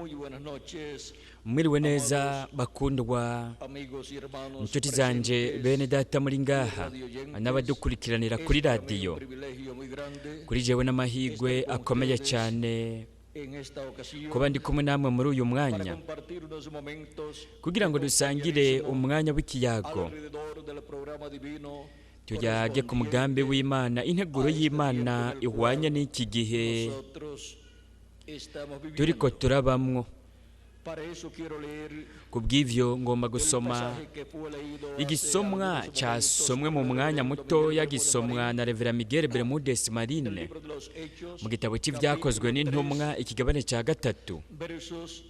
Muy buenas noches, Mwiriwe neza bakundwa, amigos y hermanos inshuti zanje, presentes bene data muri ngaha radio oyentes. n'abadukurikiranira kuri Es para mí un radiyo. privilegio muy grande Kuri jewe n'amahirwe akomeye cyane en esta ocasión kuba ndi kumwe namwe muri uyu para mwanya compartir unos momentos kugira ngo de dusangire compañerismo umwanya w'ikiyago, alrededor del programa divino tuyage ku mugambi w'Imana, integuro a este y'Imana tiempo en el ihwanye cual n'iki gihe nosotros estamos turiko viviendo. turabamwo. Para eso quiero leer Ku bw'ivyo ngomba el gusoma pasaje que fue leído hace igisomwa algunos momentos casomwe mu por el mwanya reverendo mutoya, Miguel Bermúdez gisomwa Marín, na Revera Miguel Bermúdez del Marine libro de los Hechos, mu gitabo cy'Ibyakozwe capítulo n'Intumwa, 3, ikigabane cya 3. Versos,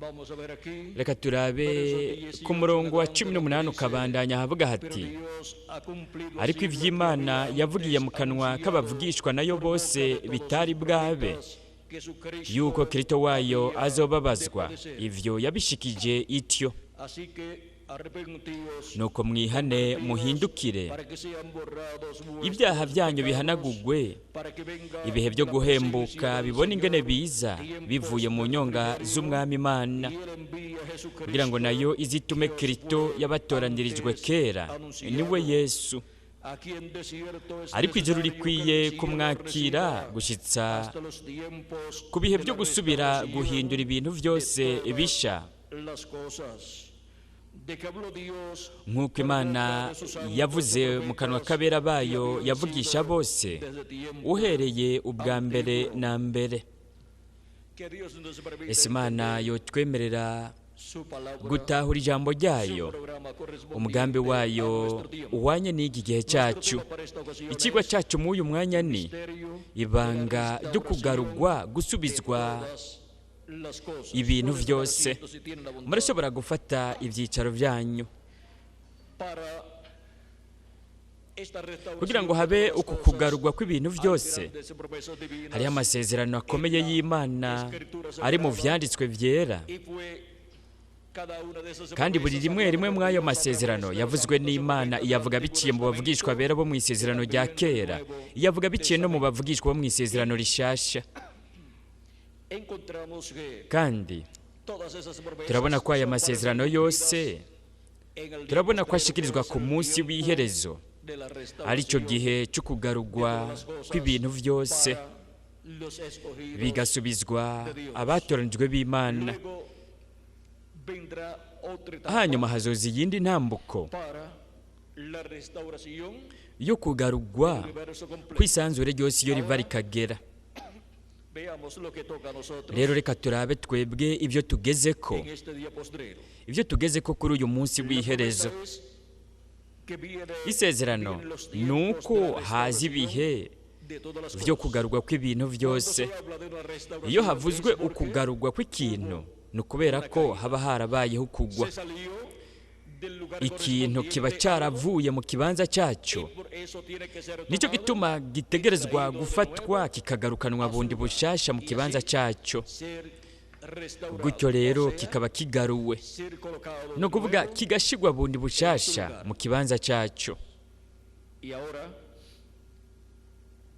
vamos a ver aquí, Reka turabe versos ku 18 murongo wa en adelante, cumi donde n'umunani dice, ukabandanya, ahavuga pero hati: Dios ha cumplido "Ariko así lo que ivy'Imana había yavugiye antes mu kanwa anunciado k'abavugishwa nayo por boca bose de todos bitari sus bwabe, profetas, que su Cristo yuko Kristo wayo había de azobabazwa, padecer. ivyo yabishikije ityo. Así que arrepentíos, Nuko mwihane convertíos, muhindukire, para que sean borrados vuestros ibyaha byanyu pecados, bihanagugwe, para que venga ibihe byo la guhembuka presencia del bibone ingene Señor, biza tiempos bivuye mu de nyonga refrigerio, z'Umwami Imana, y él envía a Jesucristo kugira ngo nayo izitume que os Kristo fue yabatoranirijwe antes kera, niwe anunciado, Yesu. a quien de cierto es Ariko ijuru necesario que rikwiye el cielo kumwakira reciba gushitsa hasta los tiempos ku bihe de byo la gusubira restauración guhindura ibintu de byose todas bisha, las cosas. De que habló Dios nk'uko por boca Imana de sus santos yavuze mu kanwa profetas k'abera que bayo habían yavugisha sido bose desde tiempo uhereye ubwa mbere antiguo. na mbere." Que Dios nos permita Ese Imana entender yotwemerera su palabra, gutahura ijambo su ryayo, programa umugambi correspondiente a wayo nuestro tiempo. uhwanye n'iki gihe Nuestro cyacu. tema para esta ocasión Ikigwa es cyacu muri uyu mwanya ni misterio de la ibanga ryo restauración kugarurwa, de gusubizwa todas las cosas. ibintu Pueden tomar byose. asiento si tienen la bondad. Murashobora gufata ibyicaro byanyu. Para esta Kugira restauración ngo de habe todas las uku cosas, kugarurwa kw'ibintu hay byose, grandes promesas divinas hariho amasezerano akomeye en la y'Imana Escritura ari mu Sagrada, vyanditswe vyera, y fue cada una de esas kandi buri promesas rimwe hablada rimwe por mw'ayo Dios a través masezerano de los yavuzwe santos n'Imana profetas del iyavuga Antiguo biciye mu bavugishwa Testamento bera bo mu y isezerano rya también del kera, Nuevo iyavuga biciye no mu Testamento. bavugishwa bo mu isezerano rishasha. Encontramos que Kandi todas esas promesas turabona ko aya son para ser masezerano cumplidas yose en el día turabona ko postrero, que ashikirizwa es ku el munsi tiempo w'iherezo, de la aricyo restauración gihe cyo de kugarurwa todas las cosas kw'ibintu byose para los escogidos bigasubizwa de Dios. abatoranijwe b'Imana. Luego vendrá otra etapa Hanyuma hazoza iyindi ntambuko para la restauración yo kugarurwa del universo completo. kw'isanzure ryose iyo riva Ahora rikagera. veamos lo que toca a nosotros Rero reka turabe twebwe ibyo tugezeko, en este día postrero. ibyo tugezeko kuri uyu munsi La w'iherezo. promesa es que viene, Isezerano vienen los ni tiempos uko de la haza restauración ibihe de todas las byo cosas. kugarurwa kw'ibintu Cuando byose. se habla de una Iyo restauración havuzwe es porque ukugarurwa kw'ikintu hubo ni ukubera una ko caída. haba harabayeho ukugwa, Se salió del lugar ikintu kiba correspondiente a algo cyaravuye mu kibanza cyacyo, y por eso tiene que ser nicyo tomado gituma y gitegerezwa traído de gufatwa nuevo kikagarukanwa a su bundi lugar bushasha mu y kibanza así cyacyo, ser restaurado, gutyo o rero sea, kikaba kigaruwe, ser colocado ni de ukuvuga nuevo kigashigwa bundi en su bushasha lugar. mu kibanza cyacyo. Y ahora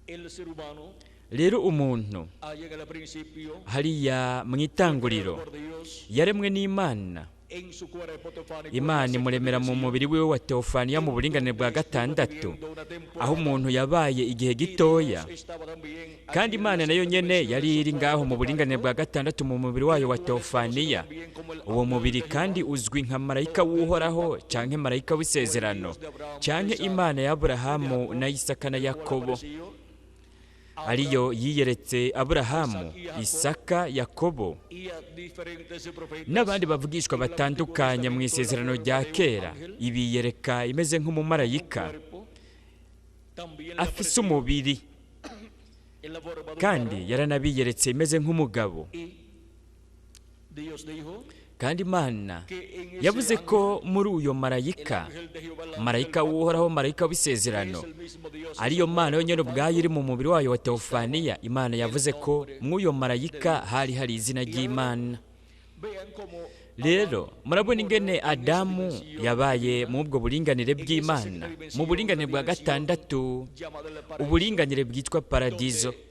el ser humano Rero umuntu allá en el principio hariya mu fue creado itanguriro por Dios yaremwe n'Imana, en su cuerpo teofánico en la Imana sexta imuremera mu dimensión, mubiri wiwe wa teofaniya mu en buringanire bwa donde estuvo gatandatu, viviendo una aho temporada umuntu yabaye igihe y gitoya, Dios estaba también kandi allí en Imana la nayo sexta nyene dimensión en yari su iri ngaho cuerpo mu buringanire teofánico, bwa gatandatu mu mubiri wayo el wa cual es conocido teofaniya. también como el Uwo ángel mubiri de kandi Jehová uzwi nka marayika o el del w'Uhoraho pacto canke marayika o el w'isezerano Dios de Abraham, de canke Isaac Imana ya y de Aburahamu Jacob, na Isaka na el cual Yakobo, apareció a ariyo Abraham, yiyeretse Aburahamu, Isaac y Jacob Isaka, Yakobo y a diferentes profetas n'abandi bavugishwa en el Antiguo batandukanye mu Testamento en la isezerano forma rya de un kera, ángel ibiyereka imeze con un nk'umumarayika cuerpo, también le afise apareció umubiri, en la forma de un kandi varón yaranabiyeretse imeze nk'umugabo. y Dios dijo Kandi Imana que en ese yavuze ko ángel, muri uyo el marayika, ángel de Jehová, el ángel marayika del pacto, w'Uhoraho, marayika que es w'isezerano, el mismo Dios en ariyo su Mana cuerpo yonyene ubwayo iri teofánico, mu mubiri wayo wa estaba teofaniya, Imana el yavuze ko nombre mw'uyo de marayika Dios. hari hari izina Y ahora ry'Imana. vean cómo Rero Adán murabona ingene moró en esa Adamu dimensión yabaye divina, mu ubwo buringanire en esa sexta bw'Imana, mu dimensión, la buringanire bwa dimensión gatandatu, llamada el paraíso, uburinganire bwitwa paradizo, donde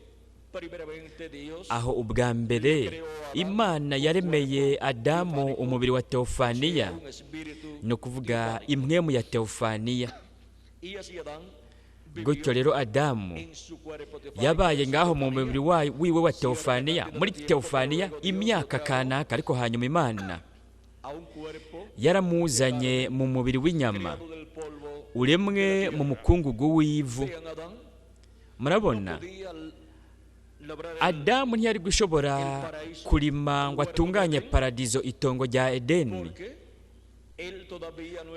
Aho ubwa mbere Imana yaremeye Adamu umubiri wa teofaniya, ni ukuvuga impwemu ya teofaniya. Gutyo rero Adamu yabaye ngaho mu mubiri wiwe wa teofaniya, muri teofaniya imyaka kanaka, ariko hanyuma Imana yaramuzanye mu mubiri w'inyama uremwe mu mukungugu w'ivu. Murabona, Adamu ntiyari gushobora kurima ngo atunganye paradizo, itongo rya Edeni,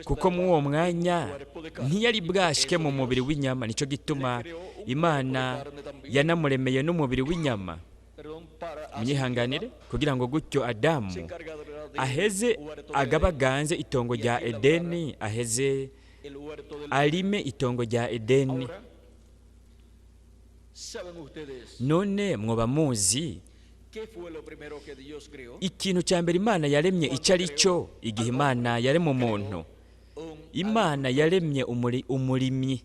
kuko muri uwo mwanya ntiyari bwashike mu mubiri w'inyama. Nicyo gituma Imana yanamuremeye n'umubiri w'inyama, munyihanganire, kugira ngo gutyo Adamu aheze agabaganze itongo rya Edeni, aheze arime itongo rya Edeni. None mwoba muzi ikintu cya mbere Imana yaremye icyo ari cyo? Igihe Imana yaremye umuntu, Imana yaremye umurimyi.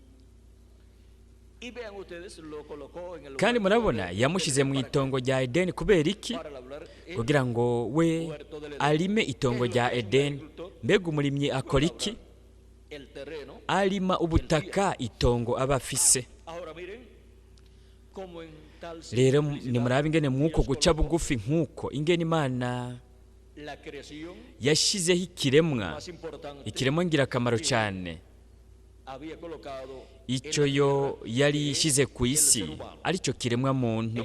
Kandi murabona yamushyize mu itongo rya Edeni kubera iki? Kugira ngo we arime itongo rya Edeni. Mbega umurimyi akora iki? Arima ubutaka, itongo aba afise. Rero nimurabe ingene mw'uko guca bugufi nk'uko ingene Imana yashyizeho ikiremwa, ikiremwa ngirakamaro cyane, icyo yo yari ishyize ku isi aricyo kiremwa muntu.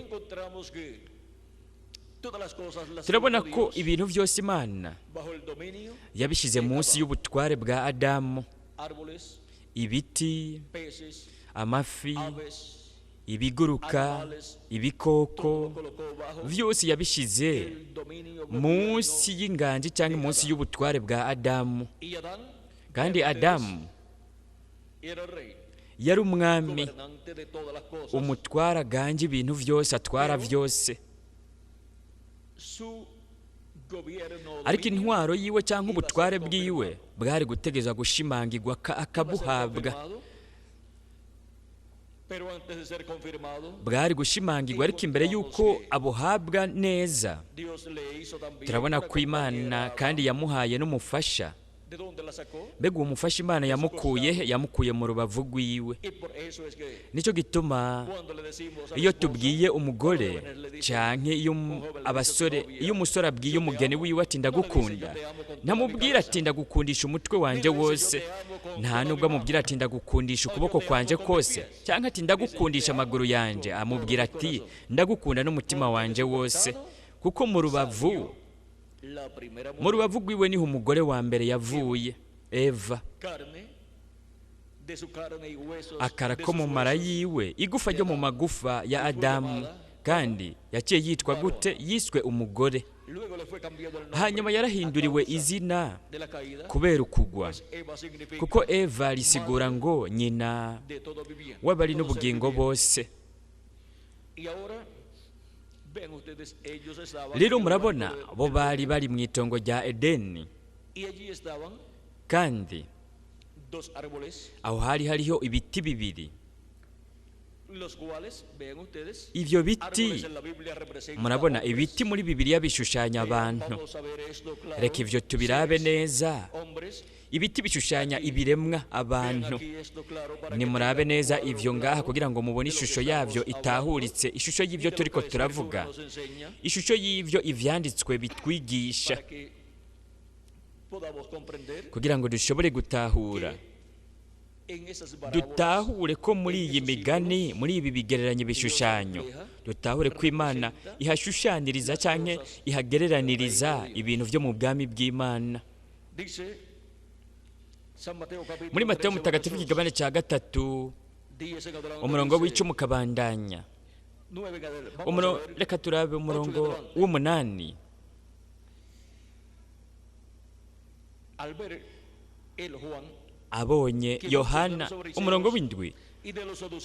Turabona ko ibintu byose Imana yabishyize munsi y'ubutware bwa Adamu: ibiti, amafi, ibiguruka, ibikoko, byose yabishyize munsi y'inganji cyangwa munsi y'ubutware bwa Adamu. Kandi Adamu yari umwami, umutwara aganje ibintu byose, atwara byose. Ariko intwaro yiwe cyangwa ubutware bwiwe bwari gutegerezwa gushimangirwa akabuhabwa, bwari gushimangirwa. Ariko imbere y'uko abuhabwa neza, turabona ko Imana kandi yamuhaye n'umufasha. Mbega uwo mufasha Imana yamukuye he? Yamukuye mu rubavu rwiwe. Nicyo gituma iyo tubwiye umugore canke iyo abasore, iyo umusore abwiye umugeni wiwe ati ndagukunda, ntamubwira ati ndagukundisha umutwe wanje wose, nta nubwo amubwira ati ndagukundisha ukuboko kwanje kose, cyangwa ati ndagukundisha amaguru yanje. Amubwira ati ndagukunda n'umutima wanje wose, kuko mu rubavu rwiwe niho umugore wa mbere yavuye, Eva. Akara ko mu mara yiwe, igufa ryo mu magufa ya Adamu. Kandi yaciye yitwa gute? Yiswe umugore. Hanyuma yarahinduriwe izina kubera ukugwa, kuko Eva risigura ngo nyina w'abari n'ubugingo bose. Rero murabona bo bari bari mu itongo rya Edeni, kandi aho hari hariho ibiti bibiri. Ibyo biti, murabona ibiti muri Bibiliya bishushanya abantu. Reka ibyo tubirabe neza. Ibiti bishushanya ibiremwa abantu. Nimurabe neza ibyo ngaha kugira ngo mubone ishusho yabyo itahuritse, ishusho y'ibyo turiko turavuga, ishusho y'ibyo ivyanditswe bitwigisha, kugira ngo dushobore gutahura, dutahure ko muri iyi migani, muri ibi bigereranyo bishushanyo, dutahure ko Imana ihashushaniriza canke ihagereraniriza ibintu byo mu bwami bw'Imana. Muri Matayo mutagatifu ikigabane cya 3 umurongo w'icumi ukabandanya, reka turabe umurongo w'8. Abonye Yohana, umurongo w'7,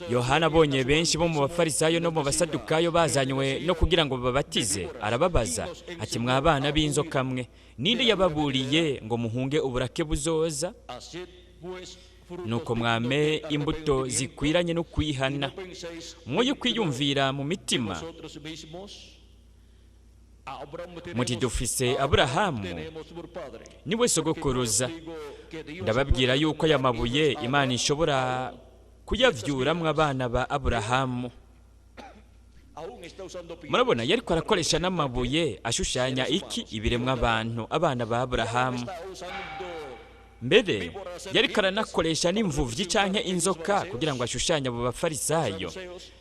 Yohana abonye benshi bo mu bafarisayo no mu basadukayo bazanywe no kugira ngo babatize, arababaza ati mwa bana b'inzoka mwe, ninde yababuriye ngo muhunge uburake buzoza? Nuko mwame imbuto zikwiranye no kwihana, mwoye kwiyumvira mu mitima muti dufise Aburahamu niwe sogokuruza. Ndababwira yuko aya mabuye Imana ishobora kuyavyuramwo abana ba Aburahamu. Murabona yariko arakoresha n'amabuye ashushanya iki? Ibiremwa abantu, abana ba Aburahamu. Mbere yariko aranakoresha n'imvuvyi canke inzoka kugira ngo ashushanye abo bafarisayo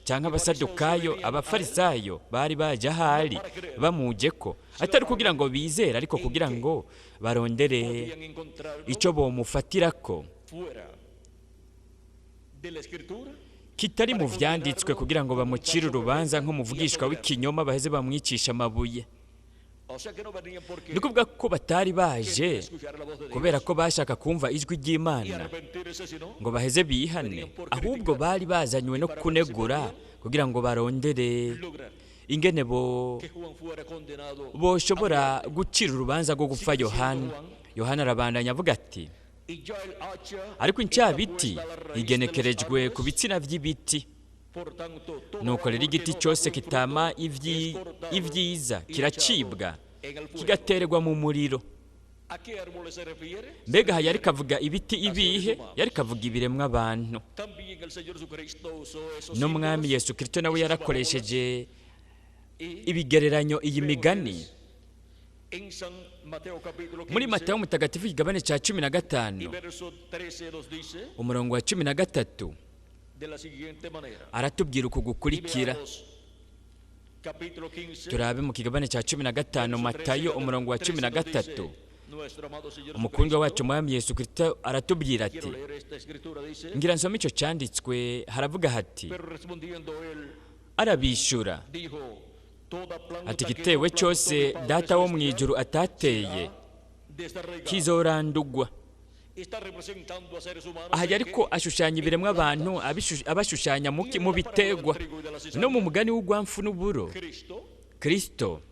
canke abasadukayo. Abafarisayo bari baje ahari bamuje ko atari kugira ngo bizere, ariko kugira ngo barondere ico bomufatirako kitari mu vyanditswe, kugira ngo bamucire urubanza nk'umuvugishwa w'ikinyoma, baheze bamwicisha amabuye. Ni kuvuga ko batari baje kubera ko bashaka kumva ijwi ry'Imana ngo baheze bihane, ahubwo bari bazanywe no kunegura kugira ngo barondere ingene boshobora gucira urubanza rwo gupfa Yohana. Yohana arabandanya avuga ati ariko incabiti igenekerejwe ku bitsina vy'ibiti. Nuko rero igiti cyose kitama ibyiza kiracibwa kigaterwa mu muriro. Mbega aha yariko avuga ibiti ibihe? Yariko avuga ibiremwa abantu. N'Umwami Yesu Kristo nawe yarakoresheje ibigereranyo, iyi migani. Muri Matayo mutagatifu igabane cya 15 umurongo wa 13 aratubwira uku gukurikira. Turabe mu kigabane cya 15 Matayo umurongo wa 13. Umukundwa wacu Umwami Yesu Kristo aratubwira ati, ngira nsome icyo cyanditswe, haravuga hati arabishyura ati igitewe cyose Data wo mu ijuru atateye kizorandugwa. Aha yariko ashushanya ibiremwa abantu, abashushanya mu bitegwa. No mu mugani w'ugwamfu n'uburo, Kristo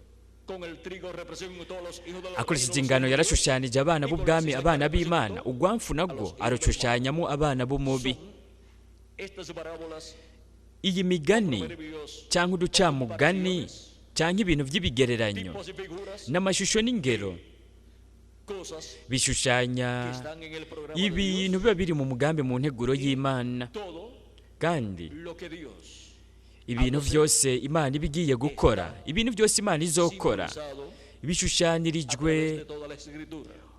akoresheje ingano yarashushanije abana b'ubwami, abana b'Imana. Ugwamfu nabwo arushushanyamo abana b'umubi. Iyi migani cyangwa uducamugani cyangwa ibintu by'ibigereranyo n'amashusho n'ingero bishushanya ibintu biba biri mu mugambi, mu nteguro y'Imana. Kandi ibintu byose Imana iba igiye gukora, ibintu byose Imana izokora,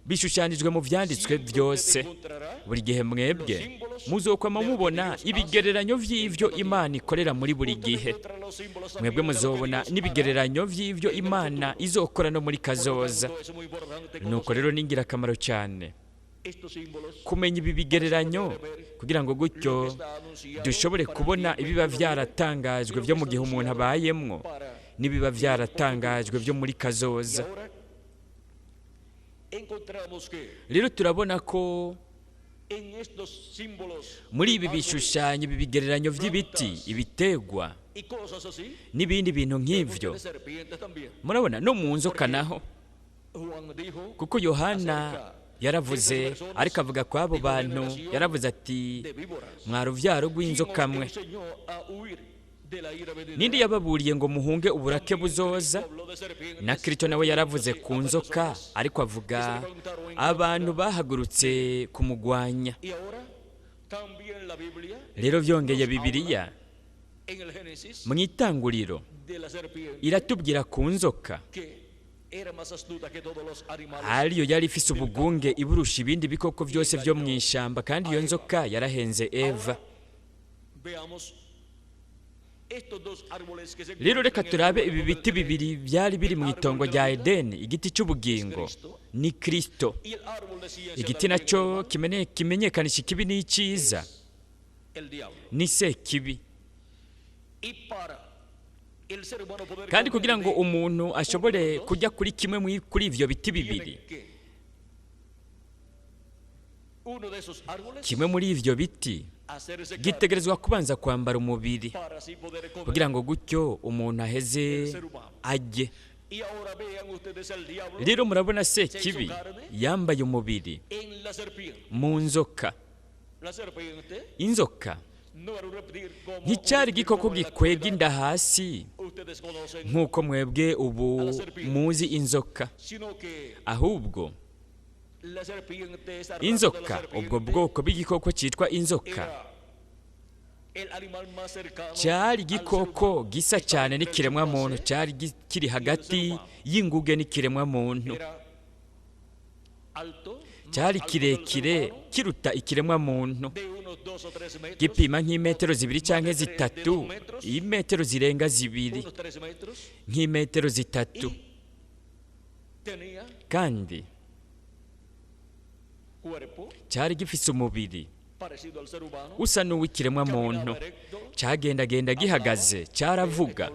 bishushanijwe mu vyanditswe byose. Buri gihe mwebwe muzokwama mubona ibigereranyo vy'ivyo Imana ikorera muri buri gihe. Mwebwe muzobona n'ibigereranyo vy'ivyo Imana izokora no muri kazoza. Nuko rero ni ingirakamaro cyane kumenya ibi bigereranyo kugira ngo gutyo dushobore kubona ibiba vyaratangajwe vyo mu gihe umuntu abayemwo n'ibiba vyaratangajwe vyo muri kazoza. Rero turabona ko muri ibi bishushanyo, ibi bigereranyo vy'ibiti, ibitegwa n'ibindi bintu nk'ivyo, murabona no mu nzoka naho, kuko Yohana yaravuze, ariko avuga ko abo bantu yaravuze ati mwa ruvyaro rw'inzoka mwe, ninde yababuriye ngo muhunge uburake buzoza? Na Kristo nawe yaravuze ku nzoka, ariko avuga abantu bahagurutse kumugwanya. Rero vyongeye Bibiliya mu itanguriro iratubwira ku nzoka ariyo yari ifise ubugunge iburusha ibindi bikoko byose byo mu ishyamba, kandi iyo nzoka yarahenze Eva. Rero reka turabe ibi biti bibiri byari biri mu itongo rya Edeni. Igiti cy'ubugingo ni Kristo, igiti nacyo kimenyekanisha ikibi n'icyiza ni Sekibi. Kandi kugira ngo umuntu ashobore kujya kuri kimwe kuri ivyo biti bibiri, kimwe muri ivyo biti gitegerezwa kubanza kwambara umubiri kugira ngo gutyo umuntu aheze ajye. Rero murabona Sekibi yambaye umubiri mu nzoka. Inzoka nticyari igikoko gikwega inda hasi nk'uko mwebwe ubu muzi inzoka, ahubwo inzoka, ubwo bwoko bw'igikoko cyitwa inzoka, cyari igikoko gisa cyane n'ikiremwamuntu, cyari kiri hagati y'inguge n'ikiremwamuntu, cyari kirekire kiruta ikiremwamuntu, gipima nk'imetero 2 cyangwa 3, imetero zirenga 2, nk'imetero 3, kandi cyari gifise umubiri usa n'uw'ikiremwamuntu, cyagendagenda gihagaze, cyaravuga.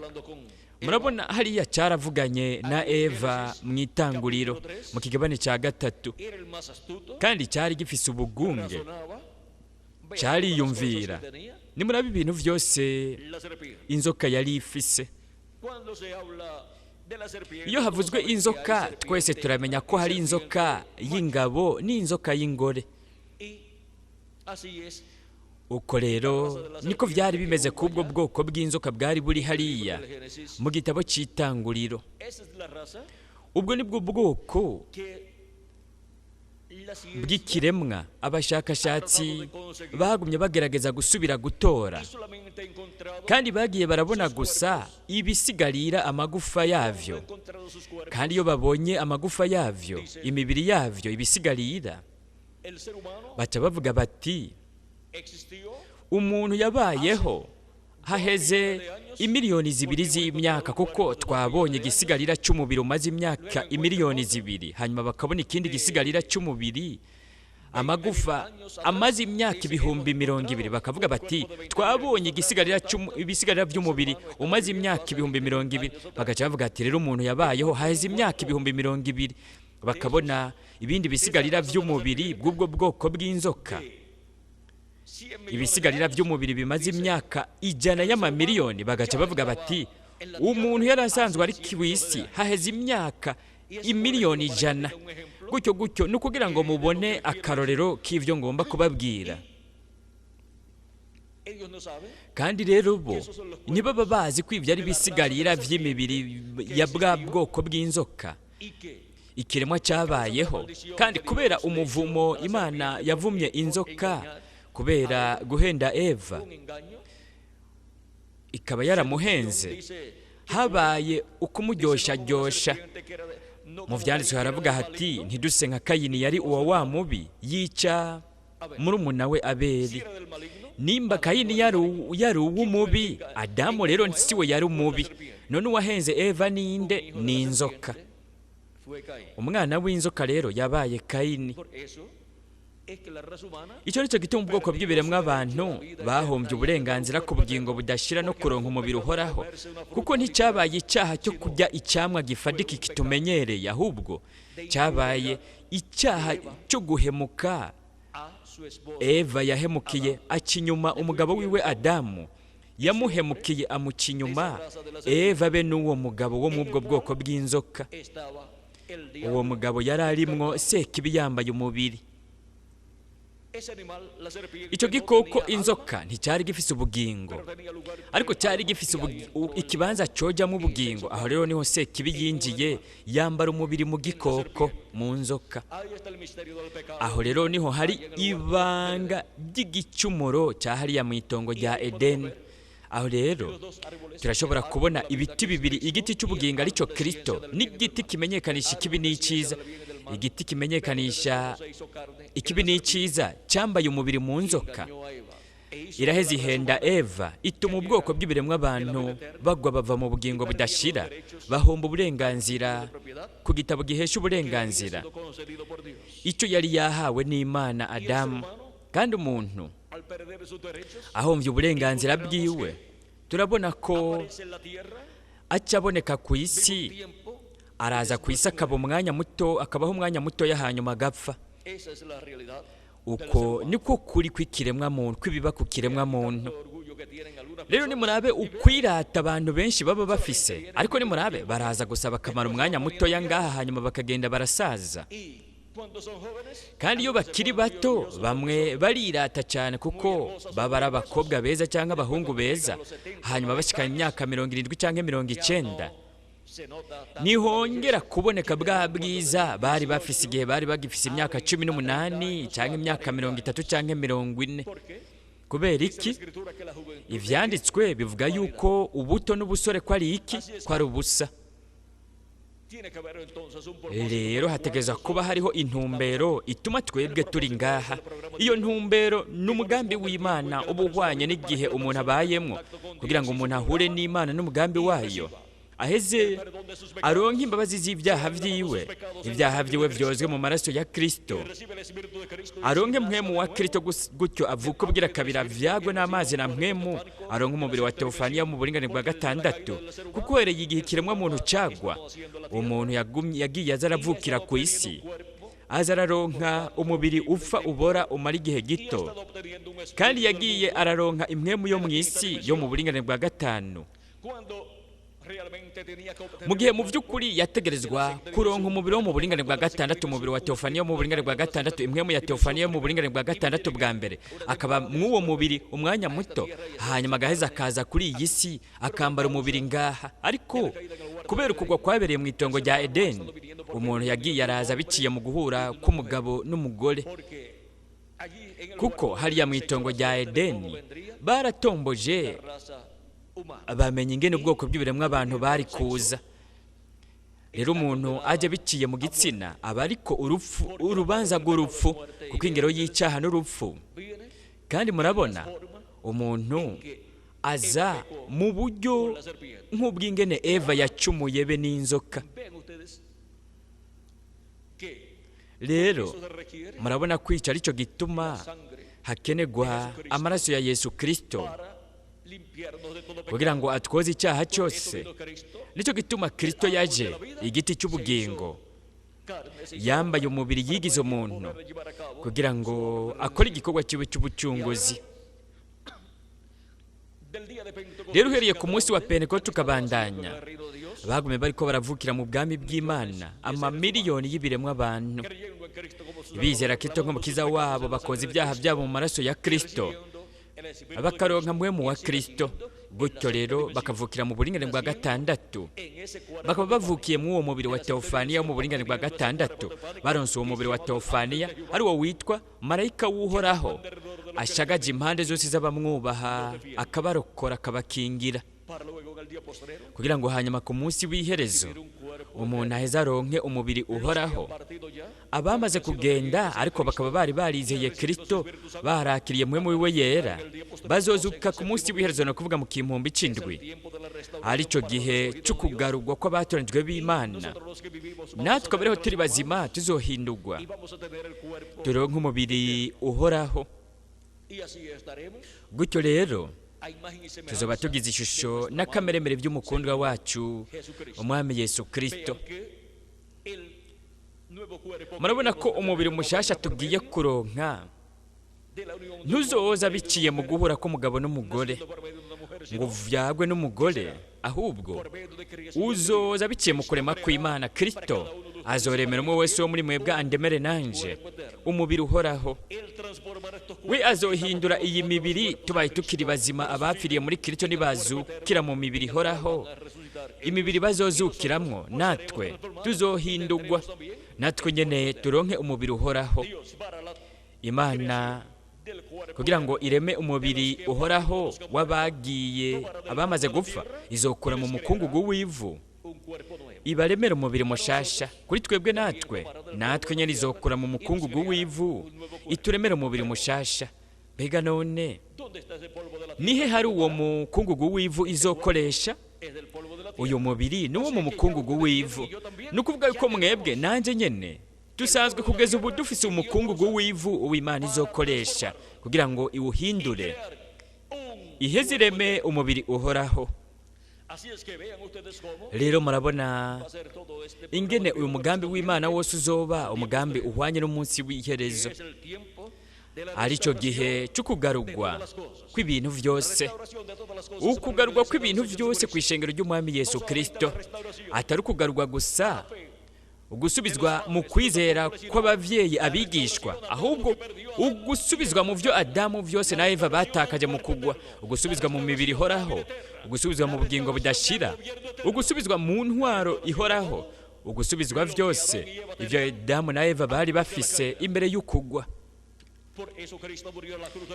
Murabona hariya cyaravuganye na Eva mu itanguriro mu kigabane cya 3, kandi cyari gifise ubugunge, cyariyumvira. Nimuraba ibintu byose inzoka yari ifise. Iyo havuzwe inzoka twese turamenya ko hari inzoka y'ingabo n'inzoka y'ingore. Uko rero niko byari bimeze k'ubwo bwoko bw'inzoka bwari buri hariya mu gitabo cy'itanguriro. Ubwo nibwo bwoko bw'ikiremwa abashakashatsi bagumye bagerageza gusubira gutora, kandi bagiye barabona gusa ibisigarira amagufa yavyo, kandi iyo babonye amagufa yavyo, imibiri yavyo, ibisigarira, baca bavuga bati umuntu yabayeho haheze imiliyoni 2 z'imyaka, kuko twabonye igisigarira cy'umubiri umaze imyaka imiliyoni 2, hanyuma bakabona ikindi gisigarira cy'umubiri amagufa amaze imyaka 20,000, bakavuga bati twabonye ibisigarira by'umubiri umaze imyaka 20,000, bagaca bavuga ati rero umuntu yabayeho haheze imyaka 20,000, bakabona ibindi bisigarira by'umubiri bw'ubwo bwoko bw'inzoka, ibisigarira by'umubiri bimaze imyaka 100 y'amamiliyoni, bagaca bavuga bati umuntu yari asanzwe ari ku isi haheze imyaka 100,000,000. Gutyo gutyo ni ukugira ngo mubone akarorero k'ibyo ngomba kubabwira. Kandi rero bo ntibaba bazi ko ibyo ari ibisigarira by'imibiri ya bwa bwoko bw'inzoka, ikiremwa cyabayeho. Kandi kubera umuvumo Imana yavumye inzoka kubera guhenda Eva, ikaba yaramuhenze, habaye ukumuryosharyoshya. Mu byanditswe haravuga hati ntiduse nka Kayini yari uwa wa mubi yica murumuna we Abeli. Nimba Kayini yari uw'umubi, Adamu rero siwe yari umubi. None uwahenze Eva ninde? Ni inzoka. Umwana w'inzoka rero yabaye Kayini. Icyo nicyo gituma ubwoko bw'ibiremwa abantu bahombye uburenganzira ku bugingo budashira no kuronka umubiri uhoraho, kuko nticyabaye icyaha cyo kurya icyamwa gifadika kitumenyereye, ahubwo cyabaye icyaha cyo guhemuka. Eva yahemukiye aca inyuma umugabo wiwe Adamu, yamuhemukiye amuca inyuma Eva be n'uwo mugabo wo mu bwo bwoko bw'inzoka. Uwo mugabo yari arimwo Sekibi yambaye umubiri. Icyo gikoko inzoka nticyari gifise ubugingo, ariko cyari gifise ikibanza cyojyamo ubugingo. Aho rero niho Sekibi yinjiye yambara umubiri mu gikoko, mu nzoka. Aho rero niho hari ibanga ry'igicumuro cya hariya mu itongo rya Edeni. Aho rero turashobora kubona ibiti bibiri, igiti cy'ubugingo aricyo Kristo, n'igiti kimenyekanisha ikibi n'icyiza. Igiti kimenyekanisha ikibi n'icyiza cyambaye umubiri mu nzoka, iraheze ihenda Eva, ituma ubwoko bw'ibiremwa abantu bagwa bava mu bugingo budashira, bahomba uburenganzira ku gitabo gihesha uburenganzira icyo yari yahawe n'Imana Adamu. Kandi umuntu ahombye uburenganzira bwiwe, turabona ko acaboneka ku isi, araza ku isi akaba umwanya muto, akabaho umwanya muto hanyuma agapfa. Uko niko kuri kw'ikiremwa muntu, kwibiba ku kiremwa muntu. Rero nimurabe ukwirata abantu benshi baba bafise, ariko nimurabe baraza gusa bakamara umwanya muto ngaha hanyuma bakagenda barasaza. Kandi iyo bakiri bato bamwe barirata cyane kuko baba ari abakobwa beza cyangwa abahungu beza, hanyuma bashikana imyaka 70 cyangwa 90 ntihongera kuboneka bwa bwiza bari bafise igihe bari bagifise imyaka 18 cyangwa imyaka 30 cyangwa 40. Kubera iki? Ivyanditswe bivuga yuko ubuto n'ubusore ko ari iki? Ko ari ubusa. Rero hategerezwa kuba hariho intumbero ituma twebwe turi ngaha. Iyo ntumbero ni umugambi w'Imana uba uhwanye n'igihe umuntu abayemwo, kugira ngo umuntu ahure n'Imana n'umugambi wayo, aheze aronke imbabazi z'ibyaha vyiwe, ibyaha vyiwe vyozwe mu maraso ya Kristo, aronke mpwemu wa Kristo, gutyo avuka ubwira kabiri avyagwe n'amazi na mpwemu, aronke umubiri wa Teofaniya mu buringanire bwa 6. Kuko uhereye igihe ikiremwa muntu cagwa, umuntu yagiye aza aravukira ku isi, aza araronka umubiri upfa ubora umara igihe gito, kandi yagiye araronka impwemu yo mu isi yo mu buringanire bwa 5. Mu gihe mu by'ukuri yategerezwa kuronka umubiri wo mu buringanire bwa 6, umubiri wa Teofaniya wo mu buringanire bwa 6, impwemu ya Teofaniya yo mu buringanire bwa 6 bwa mbere, akaba mw'uwo mubiri umwanya muto, hanyuma agaheza akaza kuri iyi si akambara umubiri ngaha. Ariko kubera ukugwa kwabereye mu itongo rya Edeni, umuntu yagiye araza biciye mu guhura k'umugabo n'umugore, kuko hariya mu itongo rya Edeni baratomboje bamenya ingene ubwoko bw'ibiremwa abantu bari kuza. Rero umuntu ajya biciye mu gitsina aba ariko urupfu, urubanza rw'urupfu, kuko ingero y'icyaha n'urupfu. Kandi murabona umuntu aza mu buryo nk'ubw'ingene Eva yacumuye be n'inzoka. Rero murabona kwica aricyo gituma hakenegwa amaraso ya Yesu Kristo kugira ngo atwoze icyaha cyose. Nicyo gituma Kristo yaje, igiti cy'ubugingo, yambaye umubiri yigize umuntu kugira ngo akore igikorwa cyiwe cy'ubucunguzi. Rero uhereye ku munsi wa Pentekote ukabandanya, bagumye bariko baravukira mu bwami bw'Imana amamiliyoni y'ibiremwa abantu, bizera Kristo nk'umukiza wabo, bakoza ibyaha byabo mu maraso ya Kristo, bakaronka mpwemu wa Kristo. Gutyo rero bakavukira mu buringanire bwa 6, bakaba bavukiye mu uwo mubiri wa Teofaniya mu buringanire bwa 6. Baronse uwo mubiri wa Teofaniya ari wo witwa marayika w'Uhoraho, ashagaje impande zose z'abamwubaha, akabarokora, akabakingira, kugira ngo hanyuma ku munsi w'iherezo umuntu aheze aronke umubiri uhoraho. Abamaze kugenda ariko bakaba bari barizeye Kristo, barakiriye mpwemu wiwe yera, bazozuka ku munsi w'iherezo, no kuvuga mu kimpumbi c'indwi, aricyo gihe cyo kugarurwa kw'abatoranijwe b'Imana. Natwe abereho turi bazima tuzohindurwa turonke umubiri uhoraho. Gutyo rero tuzoba tugize ishusho n'akameremere by'umukundwa wacu umwami Yesu Kristo. Murabona ko umubiri mushasha tugiye kuronka ntuzoza biciye mu guhura k'umugabo n'umugore ngo vyagwe n'umugore, ahubwo uzoza biciye mu kurema kw'Imana. Kristo azoremera umwe wese wo muri mwebwe andemere nanje umubiri uhoraho. We azohindura iyi mibiri tubaye tukiri bazima. Abapfiriye muri Kristo nibazukira mu mibiri ihoraho, imibiri bazozukiramwo natwe tuzohindurwa, natwe nyene turonke umubiri uhoraho. Imana kugira ngo ireme umubiri uhoraho w'abagiye abamaze gupfa, izokura mu mukungugu w'ivu ibaremera umubiri mushasha. Kuri twebwe natwe nyene izokura mu mukungugu w'ivu ituremera umubiri mushasha. Mbega none nihe hari uwo mukungugu w'ivu izokoresha? Uyu mubiri ni uwo mu mukungugu w'ivu. Ni ukuvuga yuko mwebwe nanjye nyene dusanzwe kugeza ubu dufise umukungugu w'ivu uw'Imana izokoresha kugira ngo iwuhindure iheze ireme umubiri uhoraho. Rero murabona ingene uyu mugambi w'Imana wose uzoba umugambi uhwanye n'umunsi w'iherezo, aricyo gihe cyo kugarurwa kw'ibintu vyose, ukugarurwa kw'ibintu vyose ku ishengero ry'umwami Yesu Kristo. Atari ukugarurwa gusa Ugusubizwa mu kwizera kw'abavyeyi abigishwa, ahubwo ugusubizwa mu byo Adamu byose na Eva batakaje mu kugwa, ugusubizwa mu mibiri ihoraho, ugusubizwa mu bugingo budashira, ugusubizwa mu ntwaro ihoraho, ugusubizwa byose ibyo Adamu na Eva bari bafise imbere y'ukugwa.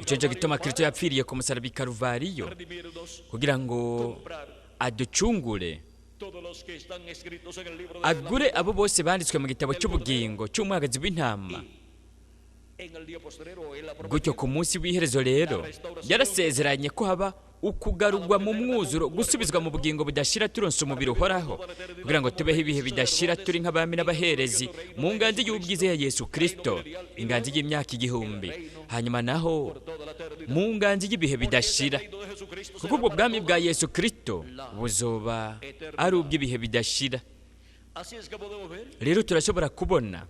Icyo nicyo gituma Kristo yapfiriye ku musaraba i Karuvariyo, kugira ngo aducungure, agure abo bose banditswe mu gitabo cy'ubugingo cy'umwagazi w'intama. Gutyo ku munsi w'iherezo rero yarasezeranye ko haba ukugarurwa mu mwuzuro, gusubizwa mu bugingo budashira, turonse umubiri uhoraho, kugira ngo tubeho ibihe bidashira turi nk'abami n'abaherezi mu nganzi y'ubwiza ya Yesu Kristo, inganzi y'imyaka 1000, hanyuma naho mu nganzi y'ibihe bidashira, kuko ubwo bwami bwa Yesu Kristo buzoba ari ubw'ibihe bidashira. Rero turashobora kubona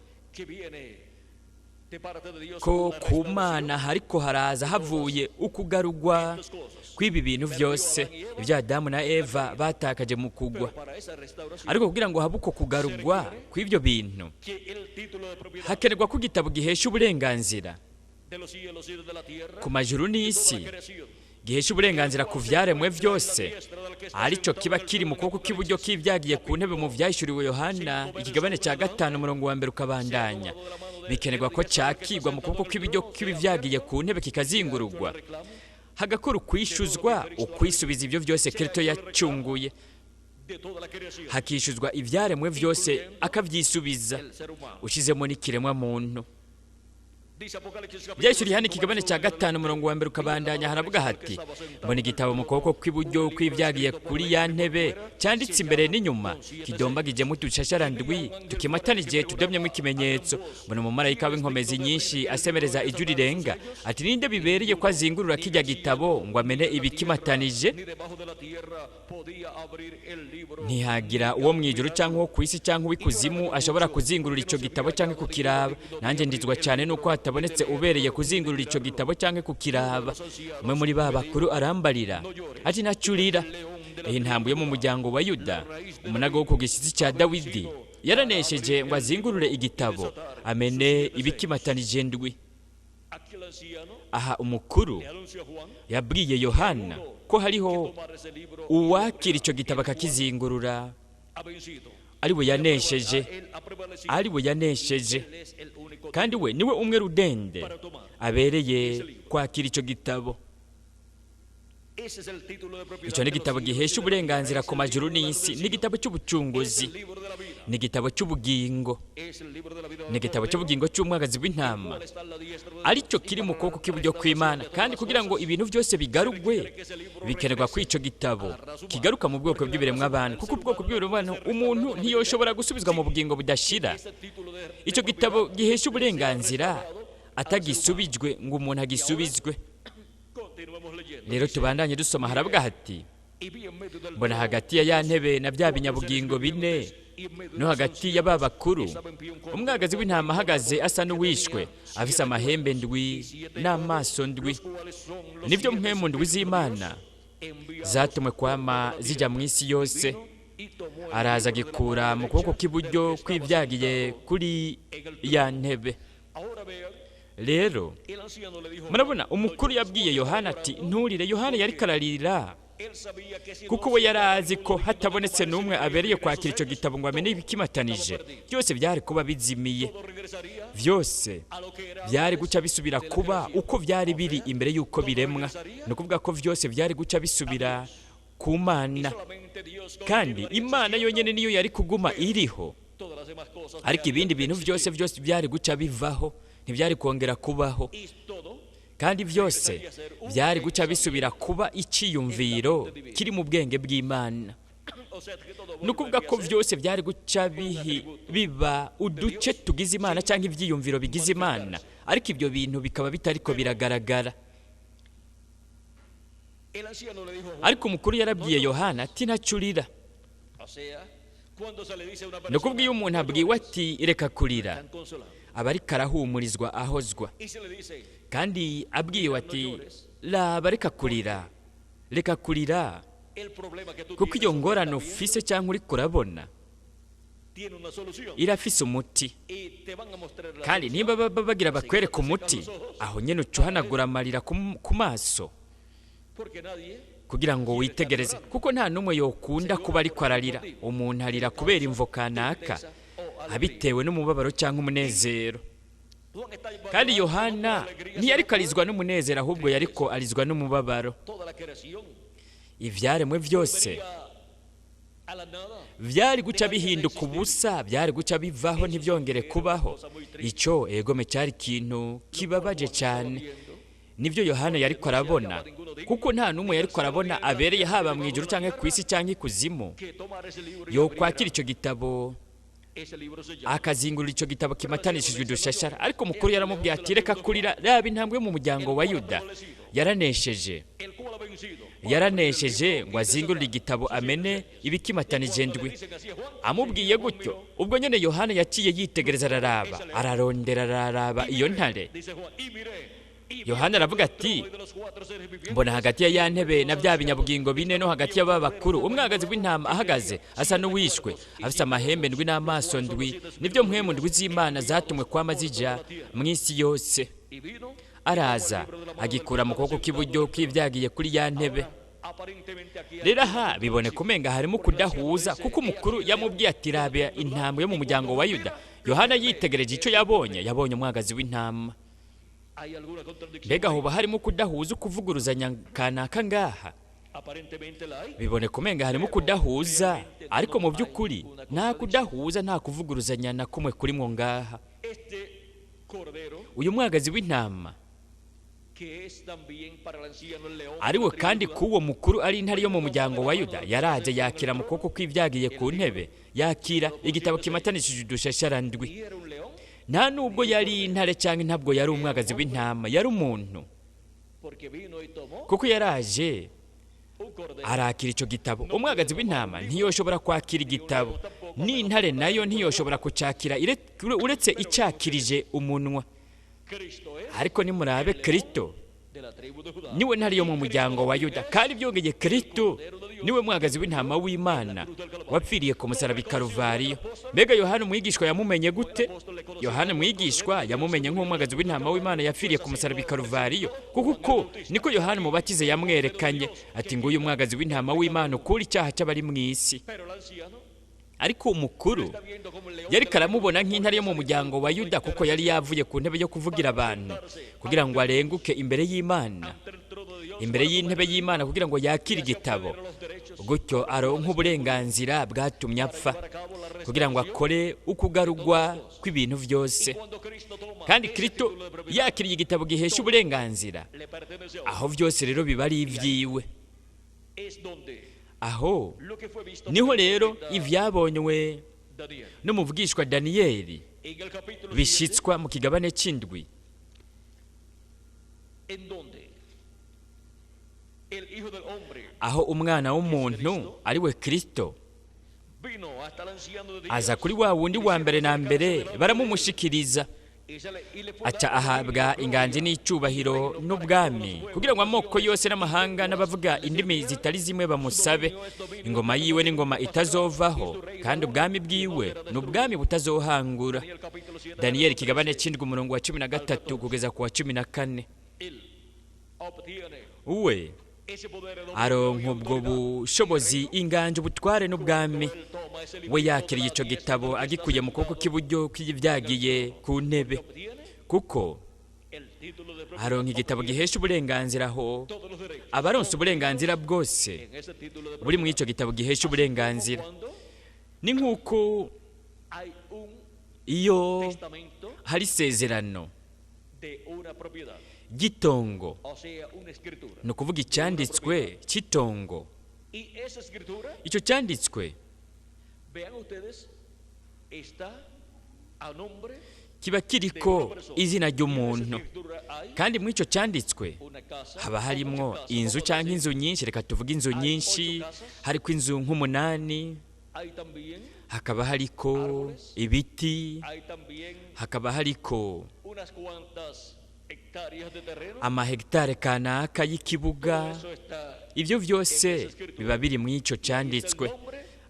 ko ku Mana hariko haraza havuye ukugarurwa kw'ibi bintu byose ibyo Adamu na Eva batakaje mu kugwa. Ariko kugira ngo habe uko kugarurwa kw'ibyo bintu, hakenerwa ko igitabo gihesha uburenganzira ku majuru n'isi, gihesha uburenganzira ku vyaremwe byose, aricyo kiba kiri mu kuboko k'iburyo k'ibyagiye ku ntebe mu vyahishuriwe Yohana ikigabane cya 5 umurongo wa 1 ukabandanya. Bikenerwa ko cyakigwa mu kuboko kw'iburyo k'ibivyagiye ku ntebe kikazingurugwa, hagakora ukwishuzwa, ukwisubiza ibyo byose Kristo yacunguye, hakishuzwa ivyaremwe byose akavyisubiza, ushizemo n'ikiremwa muntu. Byahishuriye hano ikigabane cya 5 umurongo wa 1 ukabandanya, haravuga hati: mbona igitabo mu kuboko kw'iburyo kw'ibyagiye kuri ya ntebe, cyanditse imbere n'inyuma, kidombagijemo udushashara ndwi tukimatanije tudomyemo ikimenyetso. Mbona umumarayika w'inkomezi nyinshi asemereza ijwi rirenga ati: ninde bibereye ko azingurura kijya gitabo ngo amene ibikimatanije? Ntihagira uwo mu ijuru cyangwa uwo ku isi cyangwa uw'ikuzimu ashobora kuzingurura icyo gitabo cyangwa kukiraba. Nanjye ndizwa cyane nuko hatabonetse ubereye kuzingurura icyo gitabo cyangwa kukiraba. Umwe muri ba bakuru arambarira ati: nacurira, iyi ntambwe yo mu muryango wa Yuda, umunago wo ku gishyitsi cya Dawidi, yaranesheje ngo azingurure igitabo amene ibikimatanije ndwi. Aha umukuru yabwiye Yohana ko hariho uwakira icyo gitabo akakizingurura, ari we yanesheje, ari we yanesheje, kandi we niwe umwe rudende abereye kwakira icyo gitabo. Icyo ni igitabo gihesha uburenganzira ku majuru n'isi, ni igitabo cy'ubucunguzi, ni igitabo cy'ubugingo, ni igitabo cy'ubugingo cy'umwagazi w'intama, aricyo kiri mu kuboko kw'iburyo kw'Imana. Kandi kugira ngo ibintu byose bigarugwe, bikenerwa ko icyo gitabo kigaruka mu bwoko bw'ibiremwa abantu, kuko ubwoko bw'ibiremwa abantu umuntu ntiyoshobora gusubizwa mu bugingo budashira. Icyo gitabo gihesha uburenganzira atagisubijwe ngo umuntu agisubizwe. Rero tubandanye dusoma, haravuga hati: mbona hagati ya ya ntebe na bya binyabugingo bine, no hagati ya ba bakuru, umwagazi w'intama ahagaze asa n'uwishwe, afise amahembe ndwi n'amaso ndwi. Nibyo mpwemu ndwi z'Imana zatumwe kwama zijya mu isi yose. Araza agikura mu kuboko kw'iburyo kw'ibyagiye kuri ya ntebe. Rero murabona umukuru yabwiye Yohana ati: nturire. Yohana yari kararira kuko we yari azi ko hatabonetse n'umwe abereye kwakira icyo gitabo ngo amenye ibikimatanije, byose byari kuba bizimiye, byose byari guca bisubira kuba uko byari biri imbere y'uko biremwa. Ni ukuvuga ko byose byari guca bisubira ku Mana, kandi Imana yonyine niyo yari kuguma iriho, ariko ibindi bintu byose byose byari guca bivaho, ntibyari kongera kubaho. Kandi byose byari guca bisubira kuba icyiyumviro kiri mu bwenge bw'Imana. Ni ukuvuga ko byose byari guca biba uduce tugize Imana cyangwa ibyiyumviro bigize Imana, ariko ibyo bintu bikaba bitariko biragaragara. Ariko umukuru yarabwiye Yohana ati: ntacurira. Ni ukuvuga iyo umuntu abwiwe ati reka kurira, aba ariko arahumurizwa ahozwa. Kandi abwiwe ati raba reka kurira, reka kurira, kuko iyo ngorane ufise cyangwa uri kurabona Irafise umuti. Kandi niba bagira bakwereka umuti, aho nyine ucuhanagura amarira ku maso kugira ngo witegereze, kuko nta n'umwe yokunda kuba ariko ararira. Umuntu arira kubera imvo kanaka, abitewe n'umubabaro cyangwa umunezero. Kandi Yohana ntiyariko arizwa n'umunezero, ahubwo yariko arizwa n'umubabaro. Ibyaremwe byose byari guca bihinduka ubusa, byari guca bivaho ntibyongere kubaho. Icyo egome cyari ikintu kibabaje cyane. Nibyo Yohana yariko arabona, kuko nta n'umwe yariko arabona abereye haba mu ijuru cyangwa ku isi cyangwa ikuzimu yokwakira icyo gitabo akazingurura icyo gitabo kimatanishijwe udushashara. Ariko umukuru yaramubwiye ati reka kurira, raba intambwe mu muryango wa Yuda yaranesheje, yaranesheje ngo azingurure igitabo amene ibikimatanije ndwi. Amubwiye gutyo, ubwo nyine Yohana yaciye yitegereza, araraba, ararondera, araraba iyo ntare. Yohana aravuga ati mbona hagati ya ya ntebe na bya binyabugingo bine no hagati y'aba bakuru umwagazi w'intama ahagaze asa n'uwishwe, afite amahembe ndwi n'amaso ndwi, nibyo mpwemu ndwi z'Imana zatumwe kwama zija mu isi yose. Araza agikura mu kuboko k'iburyo k'ibyagiye kuri ya ntebe. Rero aha biboneka umenga harimo kudahuza, kuko umukuru yamubwiye ati raba intama yo mu muryango wa Yuda. Yohana yitegereje icyo yabonye, yabonye umwagazi w'intama. Mbega hoba harimo kudahuza, ukuvuguruzanya kanaka ngaha? Biboneka umenga harimo kudahuza, ariko mu by'ukuri nta kudahuza, nta kuvuguruzanya na kumwe kurimwo ngaha. Uyu mwagazi w'intama ariwe kandi k'uwo mukuru ari intare yo mu muryango wa Yuda, yaraje yakira mu kuboko kw'ibyagiye ku ntebe, yakira igitabo kimatanishije udushashara ndwi. Nta nubwo yari intare cyangwa ntabwo yari umwagazi w'intama, yari umuntu, kuko yaraje arakira icyo gitabo. Umwagazi w'intama ntiyoshobora kwakira igitabo, n'intare nayo ntiyoshobora kucakira uretse icakirije umunwa. Ariko nimurabe Kristo niwe ntare yo mu muryango wa Yuda, kandi byongeye Kristo niwe mwagazi w'intama w'Imana wapfiriye ku musaraba i Karuvariyo. Mbega Yohana umwigishwa yamumenye gute? Yohana umwigishwa yamumenye nk'umwagazi w'intama w'Imana yapfiriye ku musaraba i Karuvariyo, kuko uko niko Yohana umubatize yamwerekanye ati nguyu umwagazi w'intama w'Imana ukura icyaha cy'abari mu isi. Ariko umukuru yari karamubona nk'intare yo mu muryango wa Yuda, kuko yari yavuye ku ntebe yo kuvugira abantu kugira ngo arenguke imbere y'Imana, imbere y'intebe y'Imana, kugira ngo yakire igitabo, gutyo aronke uburenganzira bwatumye apfa, kugira ngo akore ukugarugwa kw'ibintu byose. Kandi Kristo yakiriye igitabo gihesha uburenganzira, aho byose rero biba ari ibyiwe. Aho niho rero ivyabonywe n'umuvugishwa Daniyeli bishitswa mu kigabane c'indwi, aho umwana w'umuntu ari we Kristo aza kuri wa wundi wa mbere na mbere, baramumushikiriza, aca ahabwa inganji n'icyubahiro n'ubwami, kugira ngo amoko yose n'amahanga n'abavuga indimi zitari zimwe bamusabe. Ingoma yiwe n'ingoma itazovaho, kandi ubwami bwiwe ni ubwami butazohangura. Daniyeli kigabane c'indwi umurongo wa 13 kugeza ku wa 14. Uwe aronka ubwo bushobozi, inganje, ubutware n'ubwami. We yakiriye icyo gitabo agikuye mu kuboko k'iburyo kw'ibyagiye ku ntebe, kuko aronka igitabo gihesha uburenganzira, aho abaronse uburenganzira bwose buri muri icyo gitabo gihesha uburenganzira. Ni nk'uko iyo hari isezerano ry'itongo, ni ukuvuga icyanditswe cy'itongo. Icyo cyanditswe kiba kiriko izina ry'umuntu, kandi muri icyo cyanditswe haba harimo inzu cyangwa inzu nyinshi. Reka tuvuge inzu nyinshi, hariko inzu nk'umunani, hakaba hariko ibiti, hakaba hariko amahegitare kanaka y'ikibuga. Ibyo byose biba biri muri icyo cyanditswe.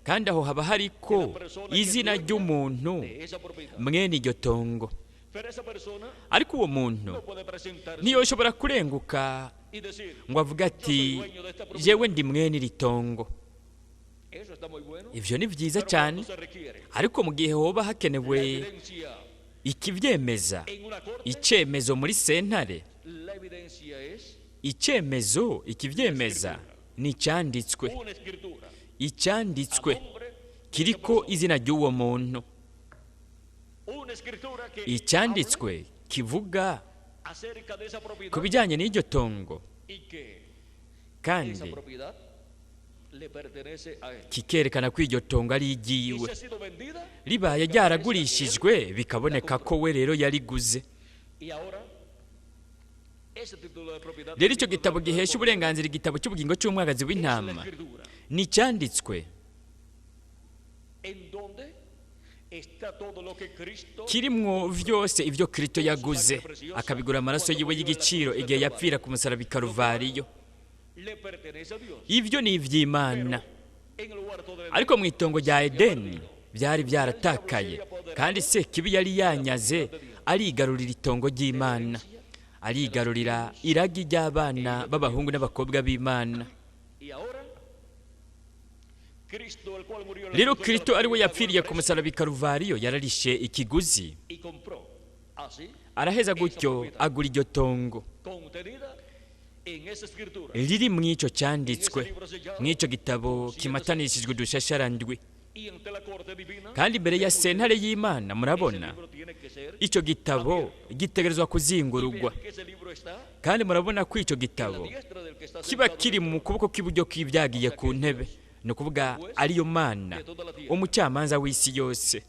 Kandi aho haba hariko izina ry'umuntu mwene iryo tongo. Ariko uwo muntu ntiyoshobora kurenguka ngo avuge ati jewe ndi mwene iri tongo. Ivyo ni vyiza cyane, ariko mu gihe hoba hakenewe ikivyemeza, icemezo muri sentare, icemezo ikivyemeza ni icyanditswe, icyanditswe kiriko izina ry'uwo muntu, icyanditswe kivuga ku bijyanye n'iryo tongo, kandi kikerekana ko iryo tongo ari iry'iwe. Ribaye ryaragurishijwe bikaboneka ko we rero yariguze. Rero icyo gitabo gihesha uburenganzira igitabo cy'ubugingo cy'umwagazi w'intama ni icyanditswe kirimwo vyose ivyo Kristo yaguze akabigura amaraso yiwe y'igiciro igihe yapfira ku musaraba i Karuvariyo. Ivyo ni ivy'Imana. Ariko mu itongo rya Edeni byari byaratakaye, kandi se kibi yari yanyaze arigarurira itongo ry'Imana, arigarurira iragi ry'abana b'abahungu n'abakobwa b'Imana. Rero Kristo ari we yapfiriye ku musaraba i Karuvariyo yararishe ikiguzi, araheza gutyo agura iryo tongo riri mw'icyo cyanditswe, mw'icyo gitabo kimatanishijwe udushasharandwi. Kandi imbere ya sentare y'Imana murabona icyo gitabo gitegerezwa kuzingurugwa, kandi murabona ko icyo gitabo kiba kiri mu kuboko kw'iburyo kw'ibyagiye ku ntebe, ni ukuvuga ariyo Mana umucamanza w'isi yose.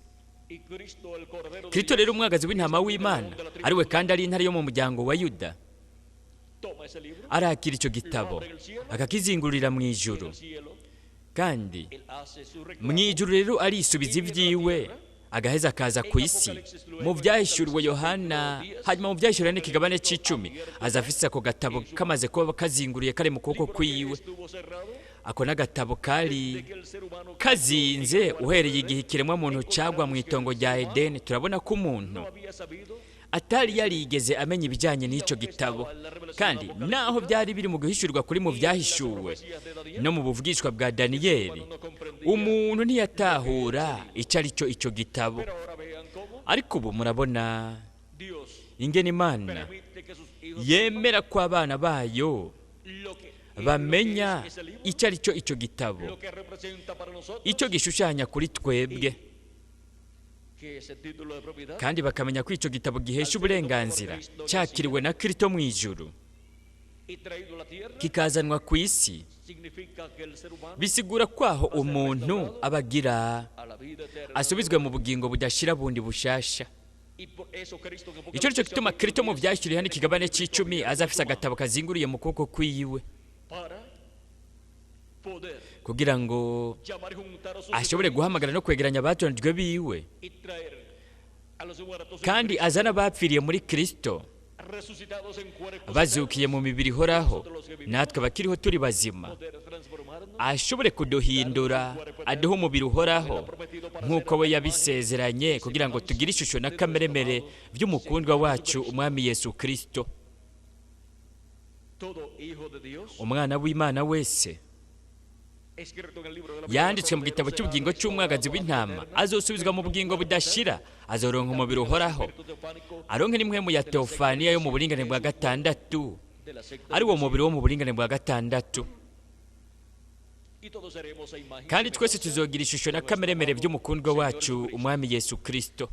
Kristo rero umwagazi w'intama w'Imana, ariwe kandi ari intare yo mu muryango wa Yuda, arakira icyo gitabo akakizingurira mu ijuru, kandi mu ijuru rero arisubiza ibyiwe, agaheza akaza ku isi. Mu byahishuriwe Yohana, hanyuma mu byahishuriwe n'ikigabane c'icumi, aza afise ako gatabo kamaze kuba kazinguriye kari mu kuboko kwiwe. Ako n'agatabo kari kazinze uhereye igihe ikiremwa muntu cagwa mu itongo rya Edeni. Turabona ko umuntu atari yarigeze amenya ibijyanye n'icyo gitabo, kandi naho byari biri mu guhishurirwa kuri mu byahishuwe no mu buvugishwa bwa Daniyeli, umuntu ntiyatahura icyo ari cyo icyo gitabo. Ariko ubu murabona ingene Imana yemera ko abana bayo bamenya icyo ari cyo icyo gitabo, icyo gishushanya kuri twebwe, kandi bakamenya ko icyo gitabo gihesha uburenganzira cyakiriwe na Kristo mu ijuru kikazanwa ku isi. Bisigura kwaho umuntu abagira asubizwe mu bugingo budashira bundi bushasha. Icyo nicyo gituma Kristo mu byashyiriye hano ikigabane c'icumi aza afise agatabo kazinguriye mu kuboko kwiwe, kugira ngo ashobore guhamagara no kwegeranya abatonjwe biwe, kandi azana abapfiriye muri Kristo bazukiye mu mibiri ihoraho, natwe abakiriho turi bazima, ashobore kuduhindura aduhe umubiri uhoraho nk'uko we yabisezeranye, kugira ngo tugire ishusho na kameremere by'umukundwa wacu umwami Yesu Kristo. Umwana w'Imana wese yanditswe mu gitabo cy'ubugingo cy'umwagazi w'intama azosubizwa mu bugingo budashira, azoronka umubiri uhoraho, aronke n'impwemu ya Teofaniya yo mu buringane bwa gatandatu, ari wo mubiri wo mu buringane bwa gatandatu. Kandi twese tuzogira ishusho na kameremere by'umukundwa wacu umwami Yesu Kristo.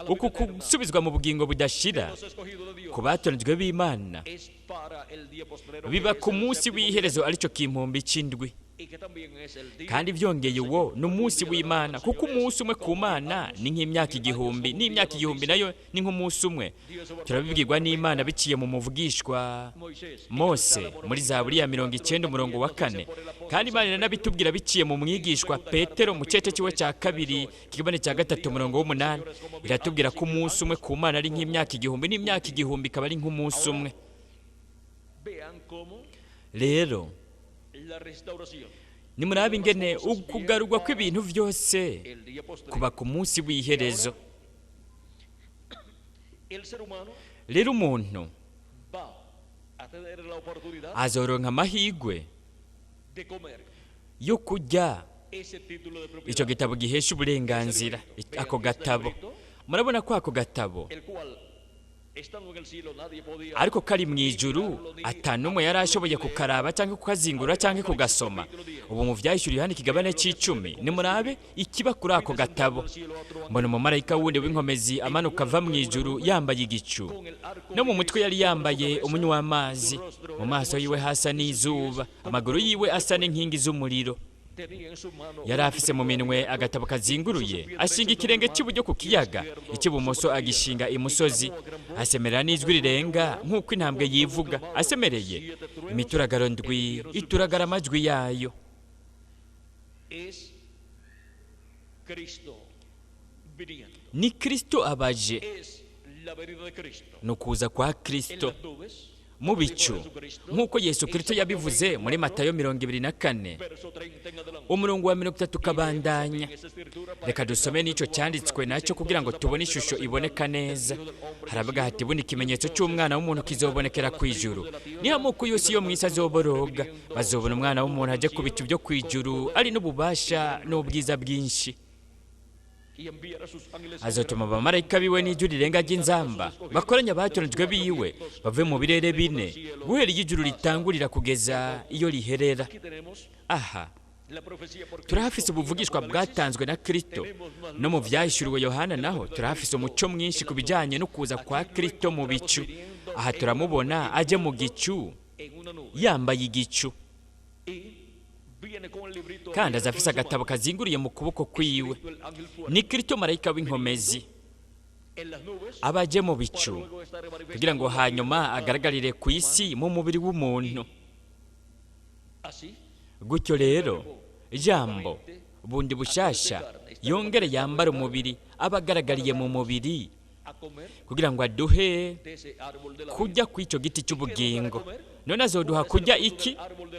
Uku gusubizwa mu bugingo budashira ku batonejwe b'Imana biba ku munsi w'iherezo, aricyo kimpumbi c'indwi. Kandi byongeye uwo ni umunsi w'Imana, kuko umunsi umwe ku Mana ni nk'imyaka igihumbi, n'imyaka igihumbi nayo ni nk'umunsi umwe. Turabibwirwa n'Imana biciye mu muvugishwa Mose muri Zaburi ya 90 umurongo wa 4, kandi Imana iranabitubwira biciye mu mwigishwa Petero mu cece ciwe cya kabiri kigabane cya 3 umurongo w'8, iratubwira ko umunsi umwe ku Mana ari nk'imyaka igihumbi, n'imyaka igihumbi ikaba ari nk'umunsi umwe. Rero Nimurabe ingene ukugarurwa kw'ibintu byose El día postrero. kuba ku munsi w'iherezo. El ser humano Rero umuntu va a tener la oportunidad azoronka amahirwe de comer yo kurya ese título de propiedad, icyo gitabo gihesha uburenganzira, ako gatabo. Murabona ko ako gatabo el cual, estando en el cielo, nadie podía ariko kari mu ijuru, atanumwe yari ashoboye kukaraba cyangwa kukazingura cyangwa kugasoma. Ubu mu Vyahishuriwe Yohana ikigabane c'icumi, nimurabe ikiba kuri ako gatabo. Mbona umumarayika wundi w'inkomezi amanuka ava mu ijuru yambaye igicu, con el arco no mu mutwe yari yambaye umunywa w'amazi, mu maso yiwe hasa n'izuba, amaguru yiwe asa n'inkingi z'umuriro. Tenía en su mano Yari afise mu minwe agatabo kazinguruye, ashinga ikirenge cy'iburyo ku kiyaga, icy'ibumoso agishinga imusozi, asemerera n'ijwi rirenga nk'uko intambwe yivuga asemereye. Imituragaro ndwi ituragara amajwi yayo. Es Cristo viniendo. Ni Kristo abaje. Es la venida de Cristo. Ni ukuza kwa En Kristo las nubes, mu bicu, nk'uko Yesu Kristo yabivuze muri Matayo 24, verso 30 en adelante. umurongo wa 30 ukabandanya. En esa escritura para Reka dusome n'icyo cyanditswe nacyo kugira ngo tubone ishusho iboneka neza. Haravuga hati: "Buno ikimenyetso cy'umwana w'umuntu kizobonekera ku ijuru, niho amoko yose yo mu isi azoboroga, bazobona umwana w'umuntu ajya ku bicu byo ku ijuru ari n'ububasha n'ubwiza bwinshi." Y enviar a sus ángeles Azotuma abamarayika biwe n'ijwi rirenga ry'inzamba, bakoranya abatoranijwe biwe bave mu birere bine, guhera iyo ijuru ritangurira kugeza iyo riherera. Aquí tenemos Aha la profecía por turahafise ubuvugishwa bwatanzwe na Kristo. No mu Vyahishuriwe Yohana naho turahafise umuco mwinshi ku bijyanye no kuza kwa Kristo mu bicu. Aha turamubona ajye mu gicu, en una nube yambaye igicu, y viene con el librito kandi abierto aza afise en su agatabo mano. kazinguriye mu kuboko kwiwe. Cristo, el ángel fuerte, Ni Kristo marayika w'inkomezi en las nubes aba aje mu para bicu luego estar manifestado kugira ngo hanyuma agaragarire ku isi mu mubiri w'umuntu. Así Gutyo rero ijambo bundi bushasha yongere yambare umubiri, aba agaragariye mu mubiri a comer kugira ngo aduhe de ese árbol de la vida. kujya ku icyo giti cy'ubugingo. None azoduha kujya iki?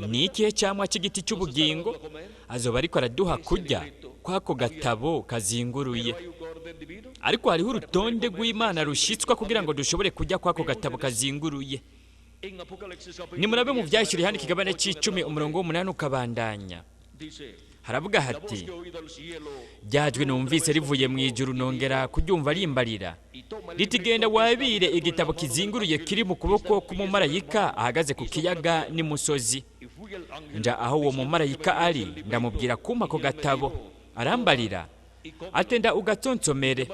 Ni ikihe cyamwa cy'igiti cy'ubugingo? Azoba ariko araduha kujya kw'ako gatabo kazinguruye. Pero hay un orden divino Ariko hariho urutonde rw'Imana rushyitswa kugira ngo dushobore kujya kw'ako gatabo kazinguruye. en Apocalipsis capítulo Nimurabe mu 10, Vyashyiriye hano verso ikigabane 8 en c'icumi, adelante. umurongo w'umunani ukabandanya. Dice: Haravuga La voz hati: que oí del cielo "Ryajwi numvise rivuye mu ijuru nongera kuryumva rimbarira y toma el riti: librito Genda que está wabire abierto en la igitabo mano del kizinguruye ángel kiri mu que kuboko está en pies del k'umumarayika mar ahagaze ku y sobre la kiyaga tierra. n'imusozi." Y fui al ángel Nja aho uwo diciendo que mumarayika me diese ari, el librito, ndamubwira kumpa ako y él me gatabo. dijo: Arambarira "Y cómelo, atenda ugatsonsomere,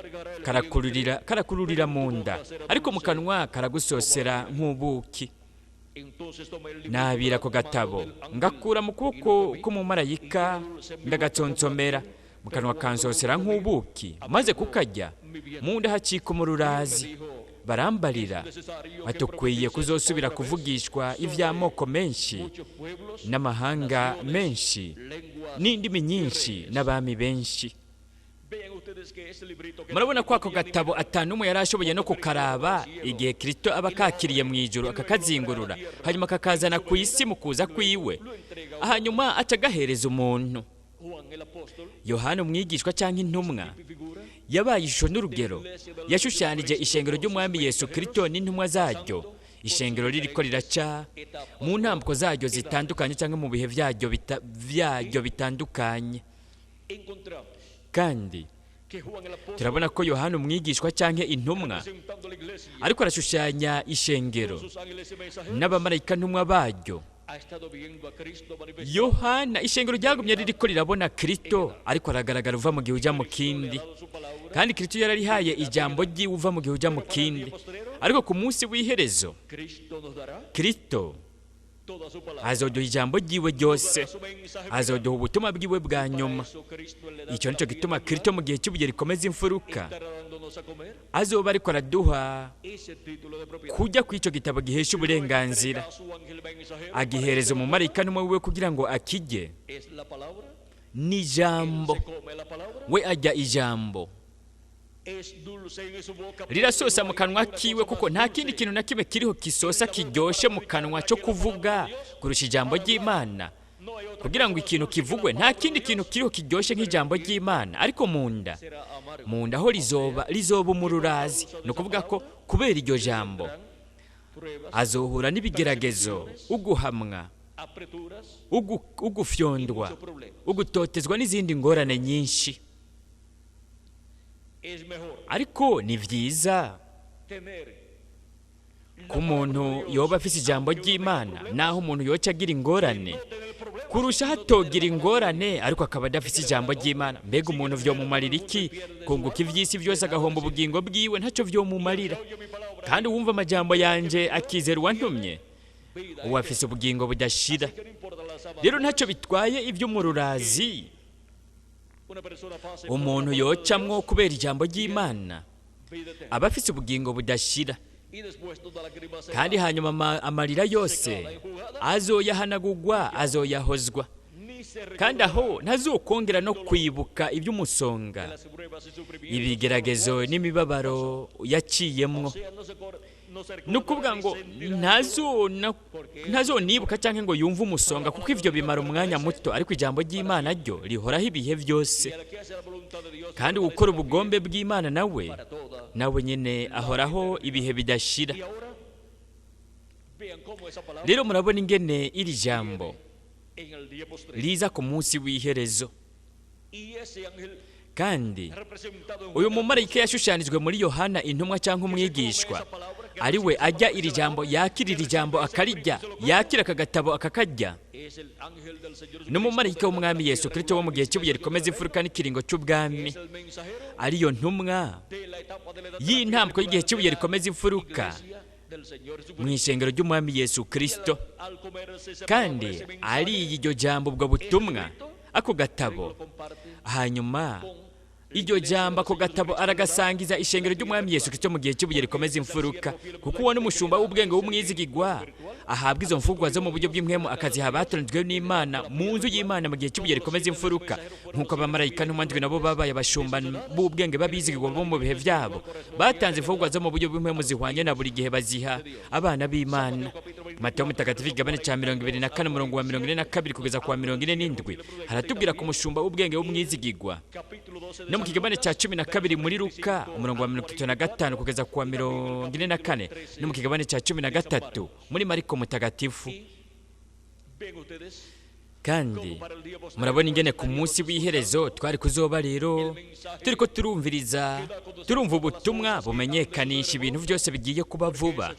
karakururira mu nda, ariko mu kanwa karagusosera nk'ubuki. Entonces tomé el librito Nabira de la ako mano gatabo, del ángel, ngakura mu y lo kuboko comí, k'umumarayika, y dulce en mi boca ndagatsonsomera, como mu kanwa kansosera nk'ubuki. Maze kukarya, mu nda hacika umururazi. Me dijo: Barambarira "Necesario que batukwiye profetices kuzosubira otra vez kuvugishwa sobre iby'amoko menshi muchos pueblos, n'amahanga naciones, menshi lenguas n'indimi y nyinshi reyes." n'abami benshi. Vean ustedes que ese librito que Murabona ko nadie ako podía ni gatabo mirar, atanumwe yari ashoboye no kukaraba igihe Kristo aba akakiriye mu ijuru, akakazingurura, hanyuma akakazana ku isi mu kuza kwiwe, lo entrega a hanyuma aca agahereza umuntu. Juan el apóstol, Yohana umwigishwa cyangwa intumwa figura yabaye ishusho n'urugero, yashushanije ishengero ry'umwami Yesu Kristo n'intumwa zaryo, ishengero ririko riraca mu ntambko zaryo zitandukanye cyangwa mu bihe byaryo bitandukanye. Encontramos Kandi que Juan el apóstol, turabona ko Yohana umwigishwa cyangwa intumwa representando la iglesia ariko arashushanya ishengero con sus ángeles y mensajeros, n'abamarayika ntumwa baryo. ha estado viendo a Cristo manifestado. Yohana ishengero ryagumye ririko rirabona Kristo ariko aragaragara uva mu gihe ujya mu Cristo le ha kindi, dado su palabra. kandi Kristo yararihaye ijambo ryiwe uva mu gihe ujya mu kindi. Ariko ku munsi w'iherezo Cristo nos dará Kristo toda su palabra. azoduha ijambo ryiwe ryose, Dará su mensaje azoduha ubutumwa bwiwe bwa Para nyuma. eso Cristo en la edad Icyo nicyo también gituma angular Kristo mu gihe cy'ibuye rikomeza imfuruka estará dándonos a comer azoba ariko araduha ese título de propiedad. kujya ku icyo gitabo gihesha uburenganzira, Entrega a su ángel mensajero para agihereza que se lo umumarayika n'umwe wiwe kugira ngo akijye. coma. Es la palabra. N'ijambo Se come la palabra. we ajya ijambo Es dulce en su boca. rirasosa mu kanwa Ninguna kiwe, cosa kuko más nta kindi dulce. kintu na kimwe kiriho kisosa kiryoshe mu kanwa cyo kuvuga kurusha ijambo ry'Imana. No hay otra Kugira ngo ikintu kivugwe, nta kindi kintu kiriho kiryoshye nk'ijambo ry'Imana, ariko mu nda, mu nda ho rizoba umururazi. Ni ukuvuga ko kubera iryo jambo azohura n'ibigeragezo, uguhamwa, ugufyondwa, ugutotezwa n'izindi ngorane nyinshi. Ariko ni byiza ko umuntu yoba afise ijambo ry'Imana, naho umuntu yoca agira ingorane, kurusha hatogira ingorane ariko akaba adafise ijambo ry'Imana. Mbega umuntu vyomumarira iki kunguka ivy'isi vyose agahomba ubugingo bwiwe? Ntacyo vyomumarira. Kandi uwumva amajambo yanje akizera uwantumye, uwo afise ubugingo budashira. Rero ntacyo bitwaye ivy'umururazi umuntu yocamwo kubera ijambo ry'Imana, aba afise ubugingo budashira. Kandi hanyuma amarira yose azoyahanagurwa, azoyahozwa, kandi aho ntazokongera no kwibuka iby'umusonga, ibigeragezo n'imibabaro yaciyemwo. Ni ukuvuga ngo ntazonibuka cyangwa ngo yumve umusonga, kuko ivyo bimara umwanya muto, ariko ijambo ry'Imana ryo rihoraho ibihe byose. Kandi gukora ubugombe bw'Imana nawe nyine ahoraho ibihe bidashira. Rero murabona ingene iri jambo riza ku munsi w'iherezo. Kandi uyu mumarayika yashushanijwe muri Yohana intumwa cyangwa umwigishwa, ari we ajya iri jambo, yakira iri jambo akarijya, yakira aka gatabo akakarya, n'umumarayika w'umwami Yesu Kristo wo mu gihe cy'ibuye rikomeza imfuruka n'ikiringo cy'ubwami, ariyo ntumwa y'intambwe y'igihe cy'ibuye rikomeza imfuruka mu ishengero ry'umwami Yesu Kristo. Kandi ariye iryo jambo, ubwo butumwa, ako gatabo, hanyuma iryo jambo ako gatabo aragasangiza ishengero ry'umwami Yesu Kristo mu gihe cy'ibuye rikomeza imfuruka, kuko uwo n'umushumba w'ubwenge w'umwizigigwa ahabwa izo mfungwa zo mu buryo bw'impwemu, akaziha abatoranijwe n'Imana mu nzu y'Imana mu gihe cy'ibuye rikomeza imfuruka, nk'uko abamarayika n'umwandwi nabo babaye abashumba b'ubwenge b'abizigirwa bo mu bihe byabo, batanze imfungwa zo mu buryo bw'impwemu zihwanye na buri gihe baziha abana b'Imana. Matayo mutagatifu igabane cya 24 umurongo wa 42 kugeza ku wa 47 haratubwira ku mushumba w'ubwenge w'umwizigigwa. No mu kigabane cya 12 muri Luka umurongo wa 35 kugeza ku wa 44, no mu kigabane cya 13 muri Mariko mutagatifu. Kandi murabona ingene ku munsi w'iherezo twari kuzoba rero turiko turumviriza, turumva ubutumwa bumenyekanisha ibintu byose bigiye kuba vuba,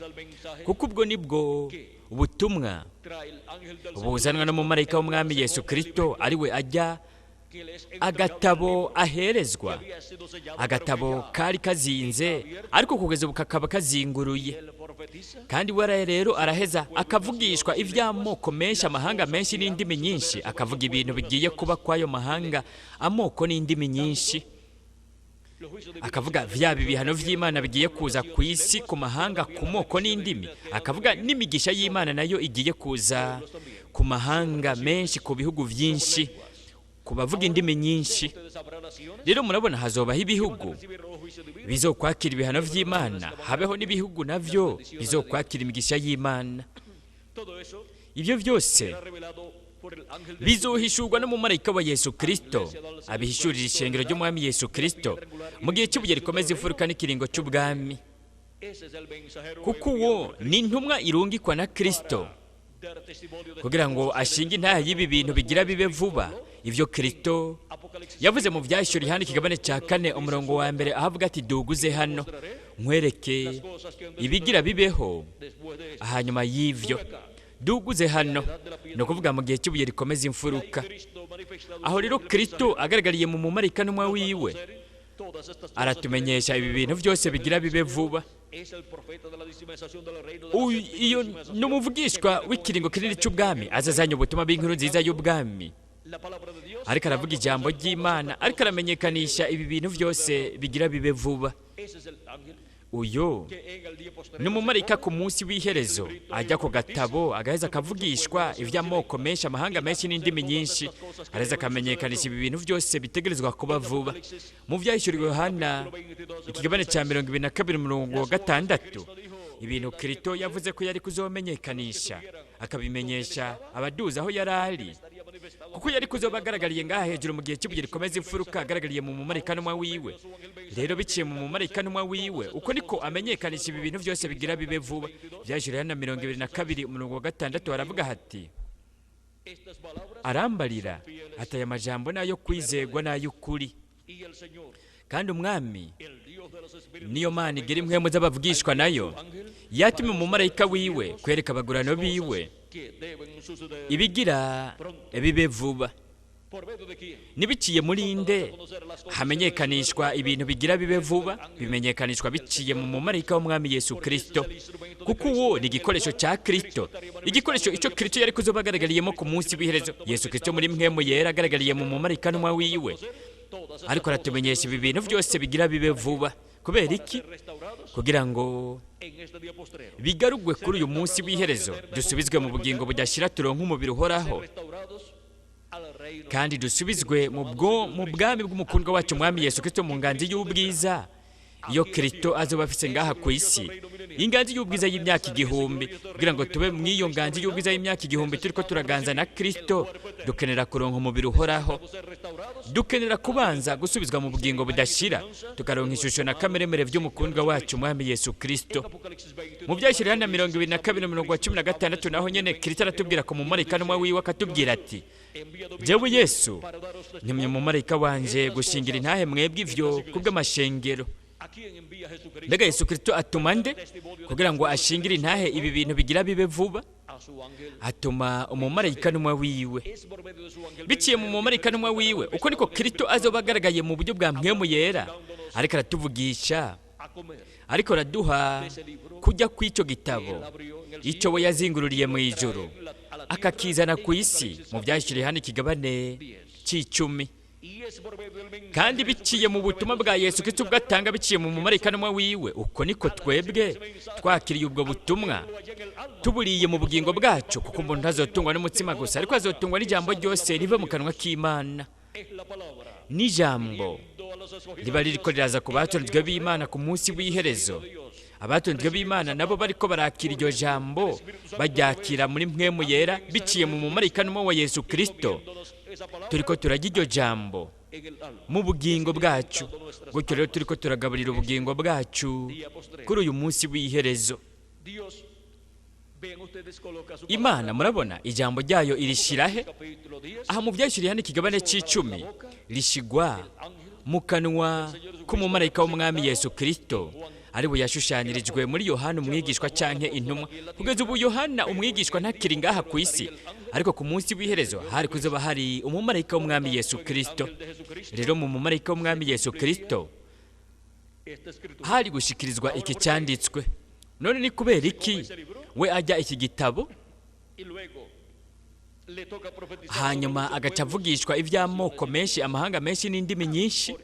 kuko ubwo nibwo ubutumwa buzanwa n'umumarayika w'umwami Yesu Kristo, ari we ajya agatabo aherezwa, agatabo kari kazinze ariko kugeza ubu kakaba kazinguruye. Kandi we rero araheza akavugishwa iby'amoko menshi, amahanga menshi n'indimi nyinshi, akavuga ibintu bigiye kuba kw'ayo mahanga, amoko n'indimi nyinshi, akavuga vyaba ibihano vy'Imana bigiye kuza ku isi, ku mahanga, ku moko n'indimi, akavuga n'imigisha y'Imana nayo igiye kuza ku mahanga menshi, ku bihugu byinshi, ku bavuga indimi nyinshi. Rero murabona hazobaho ibihugu bizokwakira ibihano vy'Imana, habeho n'ibihugu navyo bizokwakira imigisha y'Imana. Ibyo byose bizohishurwa n'umumarayika wa Yesu Kristo, abihishurira ishengero ry'umwami Yesu Kristo mu gihe cy'ibuye rikomeza imfuruka n'ikiringo cy'ubwami, kuko uwo ni intumwa irungikwa na Kristo kugira ngo ashinge intaha y'ibi bintu bigira bibe vuba. Ivyo Kristo yavuze mu Vyahishuriwe Yohana ikigabane cya 4 umurongo wa 1, ahavuga ati duguze hano nkwereke ibigira bibeho hanyuma y'ivyo. Duguze hano ni ukuvuga mu gihe cy'ibuye rikomeza imfuruka. Aho rero Kristo agaragariye mu mumarayika n'umwe wiwe, aratumenyesha ibi bintu byose bigira bibe vuba. Iyo ni umuvugishwa w'ikiringo kinini cy'ubwami, azazanye ubutumwa bw'inkuru nziza y'ubwami, ariko aravuga ijambo ry'Imana, ariko aramenyekanisha ibi bintu byose bigira bibe vuba. Uyo ni umumarayika ku munsi w'iherezo ajya ku gatabo, agaheza akavugishwa iby'amoko menshi, amahanga menshi n'indimi nyinshi, araheza akamenyekanisha ibi bintu byose bitegerezwa kuba vuba. Mu Vyahishuriwe Yohana ikigabane cya 22 umurongo wa 6, ibintu Kristo yavuze ko yari kuzomenyekanisha, akabimenyesha abaduza aho yari ari. Kuko yari kuzoba agaragariye ngaha hejuru mu gihe cy'ibuye rikomeza imfuruka, agaragariye mu mumarayika ntumwa wiwe. Rero biciye mu mumarayika ntumwa wiwe, uko niko amenyekanisha ibi bintu byose bigira bibe vuba. Byahishuriwe Yohana 22 umurongo wa 6, haravuga hati: arambarira ati aya majambo nayo kwizegwa n'ay'ukuri. Kandi Umwami niyo Mana igira impwemu z'abavugishwa nayo, yatumye umumarayika wiwe kwereka abagurano biwe ibigira bibe vuba. Nibiciye muri nde hamenyekanishwa ibintu bigira bibe vuba? Bimenyekanishwa biciye mu mumarayika w'Umwami Yesu Kristo, kuko uwo ni igikoresho cya Kristo, igikoresho icyo Kristo yari kuzoba agaragariyemo ku munsi w'iherezo. Yesu Kristo muri mpwemu yera agaragariye mu mumarayika ntumwa wiwe, ariko aratumenyesha ibi bintu byose bigira bibe vuba. Kubera iki? Kugira ngo bigarugwe kuri uyu munsi w'iherezo, dusubizwe mu bugingo budashira, turonke umubiri uhoraho, kandi dusubizwe mu bwami bw'umukundwa wacu Umwami Yesu Kristo mu nganji y'ubwiza iyo Kristo azoba afise ngaha ku isi, inganji y'ubwiza y'imyaka 1000. Kugira ngo tube mw'iyo nganji y'ubwiza y'imyaka 1000 turiko turaganza na Kristo, dukenera kuronka umubiri uhoraho, dukenera kubanza gusubizwa mu bugingo budashira, tukaronka ishusho na kameremere by'umukundwa wacu Umwami Yesu Kristo. Mu byahishuriwe Yohana 22 umurongo wa 16, naho nyene Kristo aratubwira ko mumarayika ntumwa wiwe akatubwira ati: jewe Yesu ntumye umumarayika wanje gushingira intahe mwebwe ivyo kubw'amashengero. Mbega Yesu Kristo atuma nde kugira ngo ashingire intahe ibi bintu bigira bibe vuba? Atuma umumarayika ntumwa wiwe. Biciye mu mumarayika ntumwa wiwe, uko niko Kristo azoba agaragaye mu buryo bwa mpwemu yera, ariko aratuvugisha, ariko araduha kujya kw'icyo gitabo icyo we yazingururiye mu ijuru akakizana ku isi mu byahishuriwe hano ikigabane c'icumi. Kandi biciye mu butumwa bwa Yesu Kristo ubwo atanga biciye mu mumarayika ntumwa wiwe, uko niko twebwe twakiriye ubwo butumwa tuburiye mu bugingo bwacu, kuko umuntu ntazotungwa n'umutsima gusa, ariko azotungwa n'ijambo ryose riva mu kanwa k'Imana. N'ijambo riba ririko riraza ku batonzwe b'Imana ku munsi w'iherezo. Abatonzwe b'Imana nabo bariko barakira iryo jambo, baryakira muri mpwemu yera biciye mu mumarayika ntumwa wa Yesu Kristo. Turiko turarya iryo jambo mu bugingo bwacu, gutyo rero turiko turagaburira ubugingo bwacu kuri uyu munsi w'iherezo. Imana, murabona ijambo ryayo irishirahe? Aha mu byahishuriwe hano ikigabane c'icumi rishigwa mu kanwa k'umumarayika w'Umwami Yesu Kristo, ari we yashushanirijwe muri Yohana umwigishwa canke intumwa. Kugeza ubu Yohana umwigishwa ntakiri ngaha ku isi, ariko ku munsi w'iherezo hari kuzoba hari umumarayika w'Umwami Yesu Kristo. Rero mu mumarayika w'Umwami Yesu Kristo hari gushikirizwa iki cyanditswe. None ni kubera iki we ajya iki gitabo hanyuma agaca avugishwa iby'amoko menshi, amahanga menshi n'indimi nyinshi?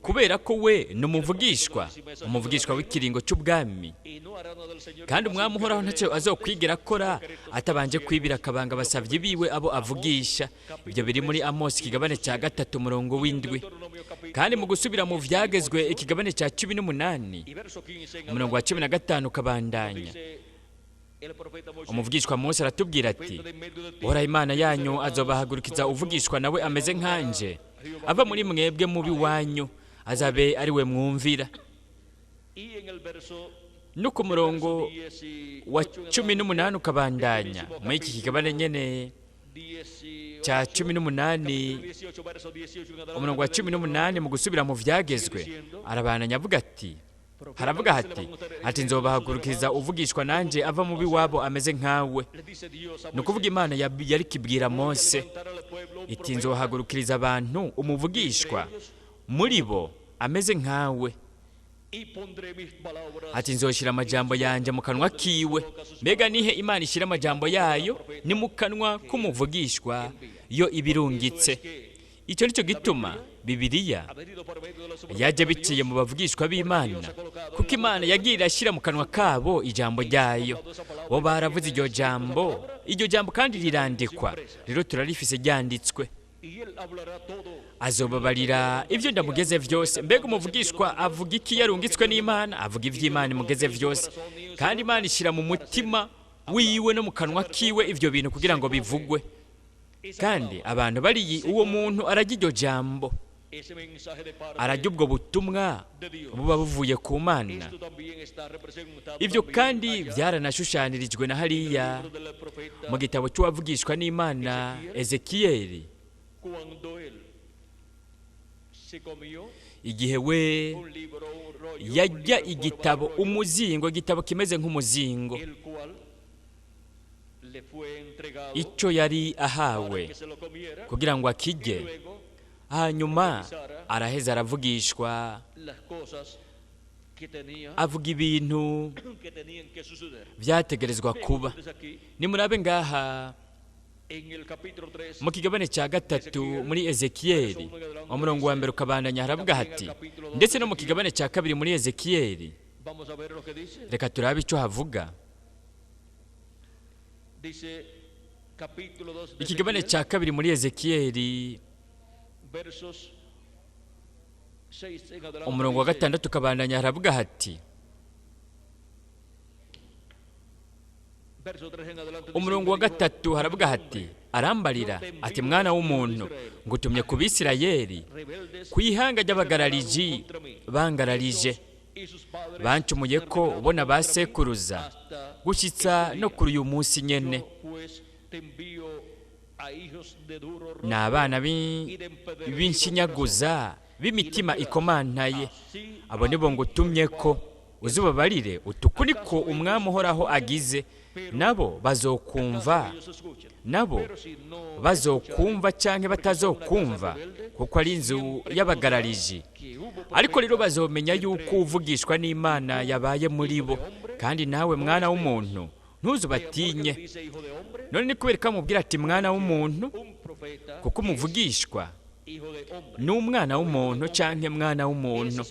Kubera ko we ni umuvugishwa, umuvugishwa w'ikiringo cy'ubwami. Kandi Umwami uhoraho ntacyo azokwigera akora atabanje kwibira akabanga abasavyi biwe abo avugisha. Ibyo biri muri Amosi ikigabane cya 3 umurongo w'7. Kandi mu gusubira mu vyagezwe ikigabane cya 18 umurongo wa 15 ukabandanya, umuvugishwa Mose aratubwira ati: Uhoraho Imana yanyu azobahagurukiza uvugishwa nawe ameze nkanje, ava muri mwebwe mubi wanyu, azabe ari we mwumvira. No ku murongo wa 18 ukabandanya muri iki kigabane nyene cya 18 umurongo wa 18, mu gusubira mu vyagezwe arabandanya avuga ati, haravuga ati nzobahagurukiza uvugishwa nanje ava mu biwabo ameze nkawe. Ni ukuvuga Imana yari kibwira Mose iti nzohagurukiriza abantu umuvugishwa muri bo ameze nkawe, ati nzoshira amajambo yanje mu kanwa kiwe. Mbega nihe Imana ishira amajambo yayo? Ni mu kanwa k'umuvugishwa yo ibirungitse. Icyo nicyo gituma Bibiliya yajya biciye mu bavugishwa b'Imana, kuko Imana yagiye irashyira mu kanwa kabo ijambo ryayo. Bo baravuze iryo jambo, iryo jambo kandi rirandikwa, rero turarifise ryanditswe. Azobabarira ibyo ndamugeze vyose. Mbega umuvugishwa avuga iki yarungitswe n'Imana? Avuga ivy'Imana imugeze vyose. Kandi Imana ishyira mu mutima wiwe no mu kanwa kiwe ivyo bintu kugira ngo bivugwe. Kandi abantu bariyi uwo muntu arajya iryo jambo, arajya ubwo butumwa buba buvuye ku Mana. Ibyo kandi byaranashushanirijwe na hariya mu gitabo cy'uwavugishwa n'Imana Ezekiyeli, igihe we yajya igitabo umuzingo, igitabo kimeze nk'umuzingo, icyo yari ahawe kugira ngo akijye. Hanyuma araheza aravugishwa, avuga ibintu byategerezwa kuba. Nimurabe ngaha mu kigabane cya 3 muri Ezekiyeli, umurongo wa 1 ukabandanya, haravuga hati, ndetse no mu kigabane cya 2 muri Ezekiyeli, reka turabe icyo havuga. Ikigabane cya 2 muri Ezekiyeli, umurongo wa 6 ukabandanya, haravuga hati, umurongo wa 3 haravuga hati, arambarira ati, mwana w'umuntu, ngutumye ku Bisirayeli, ku ihanga ry'abagarariji bangararije, bancumuye ko ubona basekuruza gushyitsa no kuri uyu munsi nyene. Ni abana b'inshinyaguza b'imitima ikomantaye, abo nibo ngutumye ko uzubabarire utuku niko umwami uhoraho agize, nabo bazokumva, nabo bazokumva cyangwa batazokumva, kuko ari inzu y'abagarariji. Ariko rero bazomenya yuko uvugishwa n'Imana yabaye muri bo. Kandi nawe mwana w'umuntu, ntuzubatinye. None ni kubera ko amubwira ati mwana w'umuntu, kuko umuvugishwa ni umwana w'umuntu cyangwa mwana w'umuntu.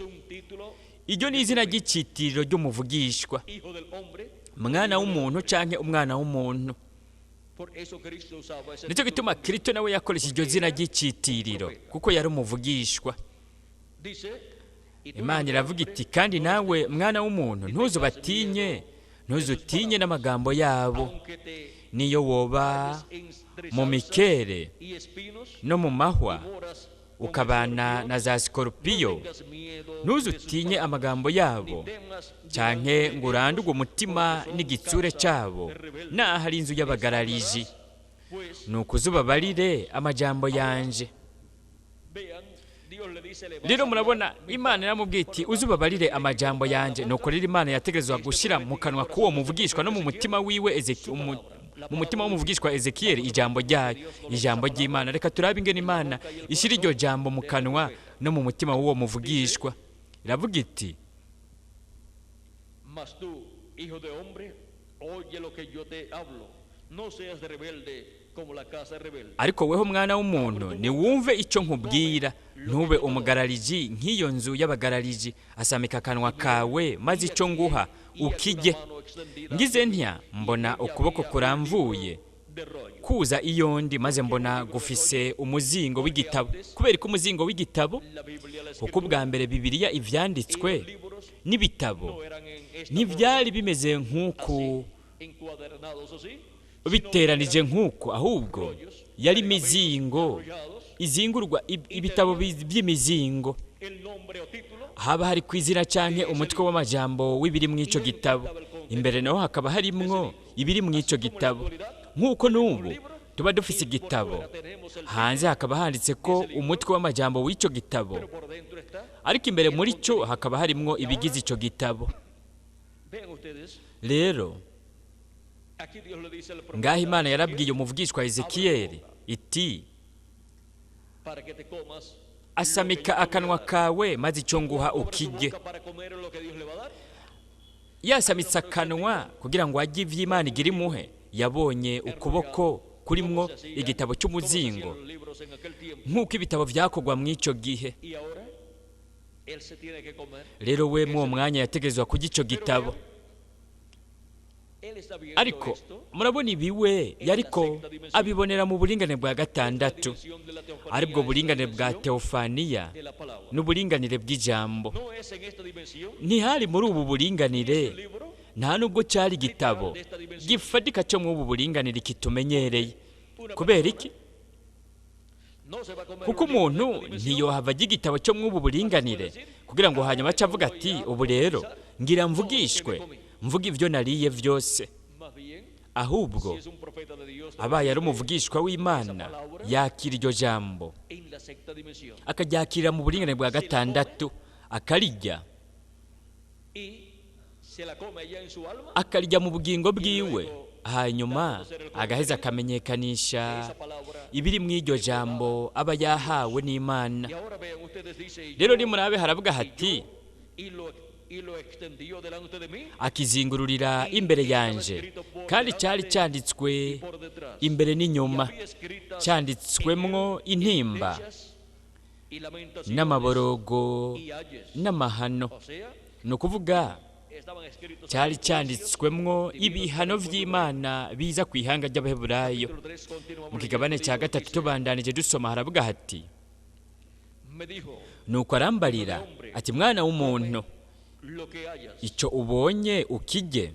Iryo ni izina ry'icyitiriro ry'umuvugishwa, mwana w'umuntu cyangwa umwana w'umuntu. Nicyo gituma Kristo nawe yakoresha iryo zina ry'icyitiriro, kuko yari umuvugishwa. Imana iravuga iti, kandi nawe mwana w'umuntu, ntuzubatinye, ntuzutinye n'amagambo yabo, niyo woba mu mikere no mu mahwa, ukabana na za sikorupiyo, ntuzutinye amagambo yabo, cyanke ngo urandurwe umutima n'igitsure cyabo, naho ari inzu y'abagarariji. Ni ukuzubabarire amajambo yanje. Rero murabona Imana iramubwiye iti uzubabarire amajambo yanje. Nuko rero Imana yategerezwa gushyira mu kanwa k'uwo muvugishwa no mu mutima wiwe mu mutima w'umuvugishwa Ezekiyeli ijambo ryayo, ijambo ry'Imana. Reka turabe ingene Imana ishyira iryo jambo mu kanwa no mu mutima w'uwo muvugishwa. Iravuga iti, Mas tú, hijo de hombre, oye lo que yo te hablo. No seas rebelde como la casa rebelde. Ariko weho mwana w'umuntu, niwumve icyo nkubwira, ntube umugarariji nk'iyo nzu y'abagarariji. Asamika akanwa kawe, maze icyo nguha ukijye. Ngize ntya mbona ukuboko kuramvuye kuza iyo ndi, maze mbona gufise umuzingo w'igitabo. Kubera ko umuzingo w'igitabo, kuko ubwa mbere Bibiliya ivyanditswe n'ibitabo ntibyari bimeze nk'uku biteranije nk'uku, ahubwo yari imizingo izingurwa, ibitabo by'imizingo. Haba hari ku izina canke umutwe w'amajambo w'ibiri mu ico gitabo, imbere naho hakaba harimwo ibiri mu ico gitabo. Nk'uko n'ubu tuba dufise igitabo, hanze hakaba handitse ko umutwe w'amajambo w'ico gitabo, ariko imbere muri cyo hakaba harimwo ibigize ico gitabo. Rero ngaho Imana yarabwiye umuvugishwa Ezekiyeli iti, asamika akanwa kawe maze icyo nguha ukijye. Yasamitse akanwa kugira ngo ajye ivy'Imana igira imuhe. Yabonye ukuboko kurimwo igitabo cy'umuzingo, nk'uko ibitabo vyakorwa mu ico gihe. Rero we mw'uwo mwanya yategerezwa kurya ico gitabo. Ariko murabona ibiwe yariko abibonera mu buringanire bwa 6, aribwo buringanire bwa teofaniya n'uburinganire bw'ijambo. Ntihari muri ubu buringanire, nta nubwo cyari igitabo gifatika cyo muri ubu buringanire kitumenyereye. Kubera iki? Kuko umuntu ntiyohava ajya igitabo cyo mw'ubu buringanire kugira ngo hanyuma ace avuga ati ubu rero ngira mvugishwe mvuga ibyo nariye byose. Ahubwo abaye ari umuvugishwa w'Imana yakira iryo jambo akaryakirira mu buringanire bwa gatandatu, akarirya akarirya mu bugingo bwiwe, hanyuma agaheza akamenyekanisha ibiri mu iryo jambo aba yahawe n'Imana. Rero nimurabe haravuga hati akizingururira imbere yanje, kandi cyari cyanditswe imbere n'inyuma, cyanditswemwo intimba n'amaborogo n'amahano. Ni ukuvuga cyari cyanditswemwo ibihano by'Imana biza ku ihanga ry'Abaheburayo. Mu kigabane cya gatatu tubandanije dusoma haravuga hati nuko arambarira ati mwana w'umuntu, icyo ubonye ukijye,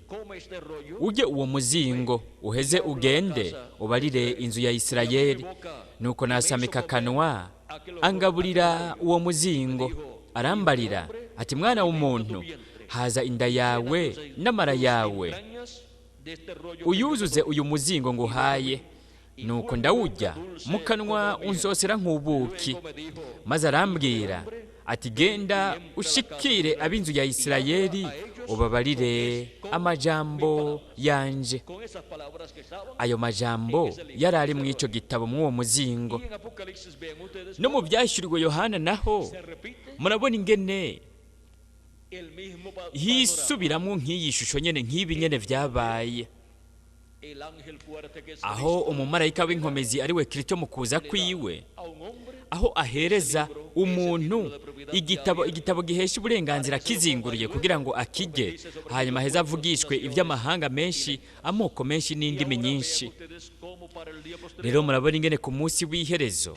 ujye uwo muzingo uheze ugende ubarire inzu ya Isirayeli. Nuko nasamika akanwa angaburira uwo muzingo, arambarira ati mwana w'umuntu, haza inda yawe n'amara yawe, uyuzuze uyu muzingo nguhaye. Nuko ndawujya mu kanwa unsosera nk'ubuki. Maze arambwira ati genda ushikire ab'inzu ya Isirayeli ubabarire amajambo yanje. Ayo majambo yari ari mu icyo gitabo mw'uwo muzingo. No mu byashyiriwe Yohana naho murabona ingene hisubiramo nk'iyi shusho nyene nk'ibi nyene vyabaye, aho umumarayika w'inkomezi ari we Kristo mu kuza kwiwe, aho ahereza umuntu igitabo gihesha uburenganzira kizinguriye kugira ngo akijye, hanyuma aheze avugishwe iby'amahanga menshi, amoko menshi n'indimi nyinshi. Rero murabona ingene ku munsi w'iherezo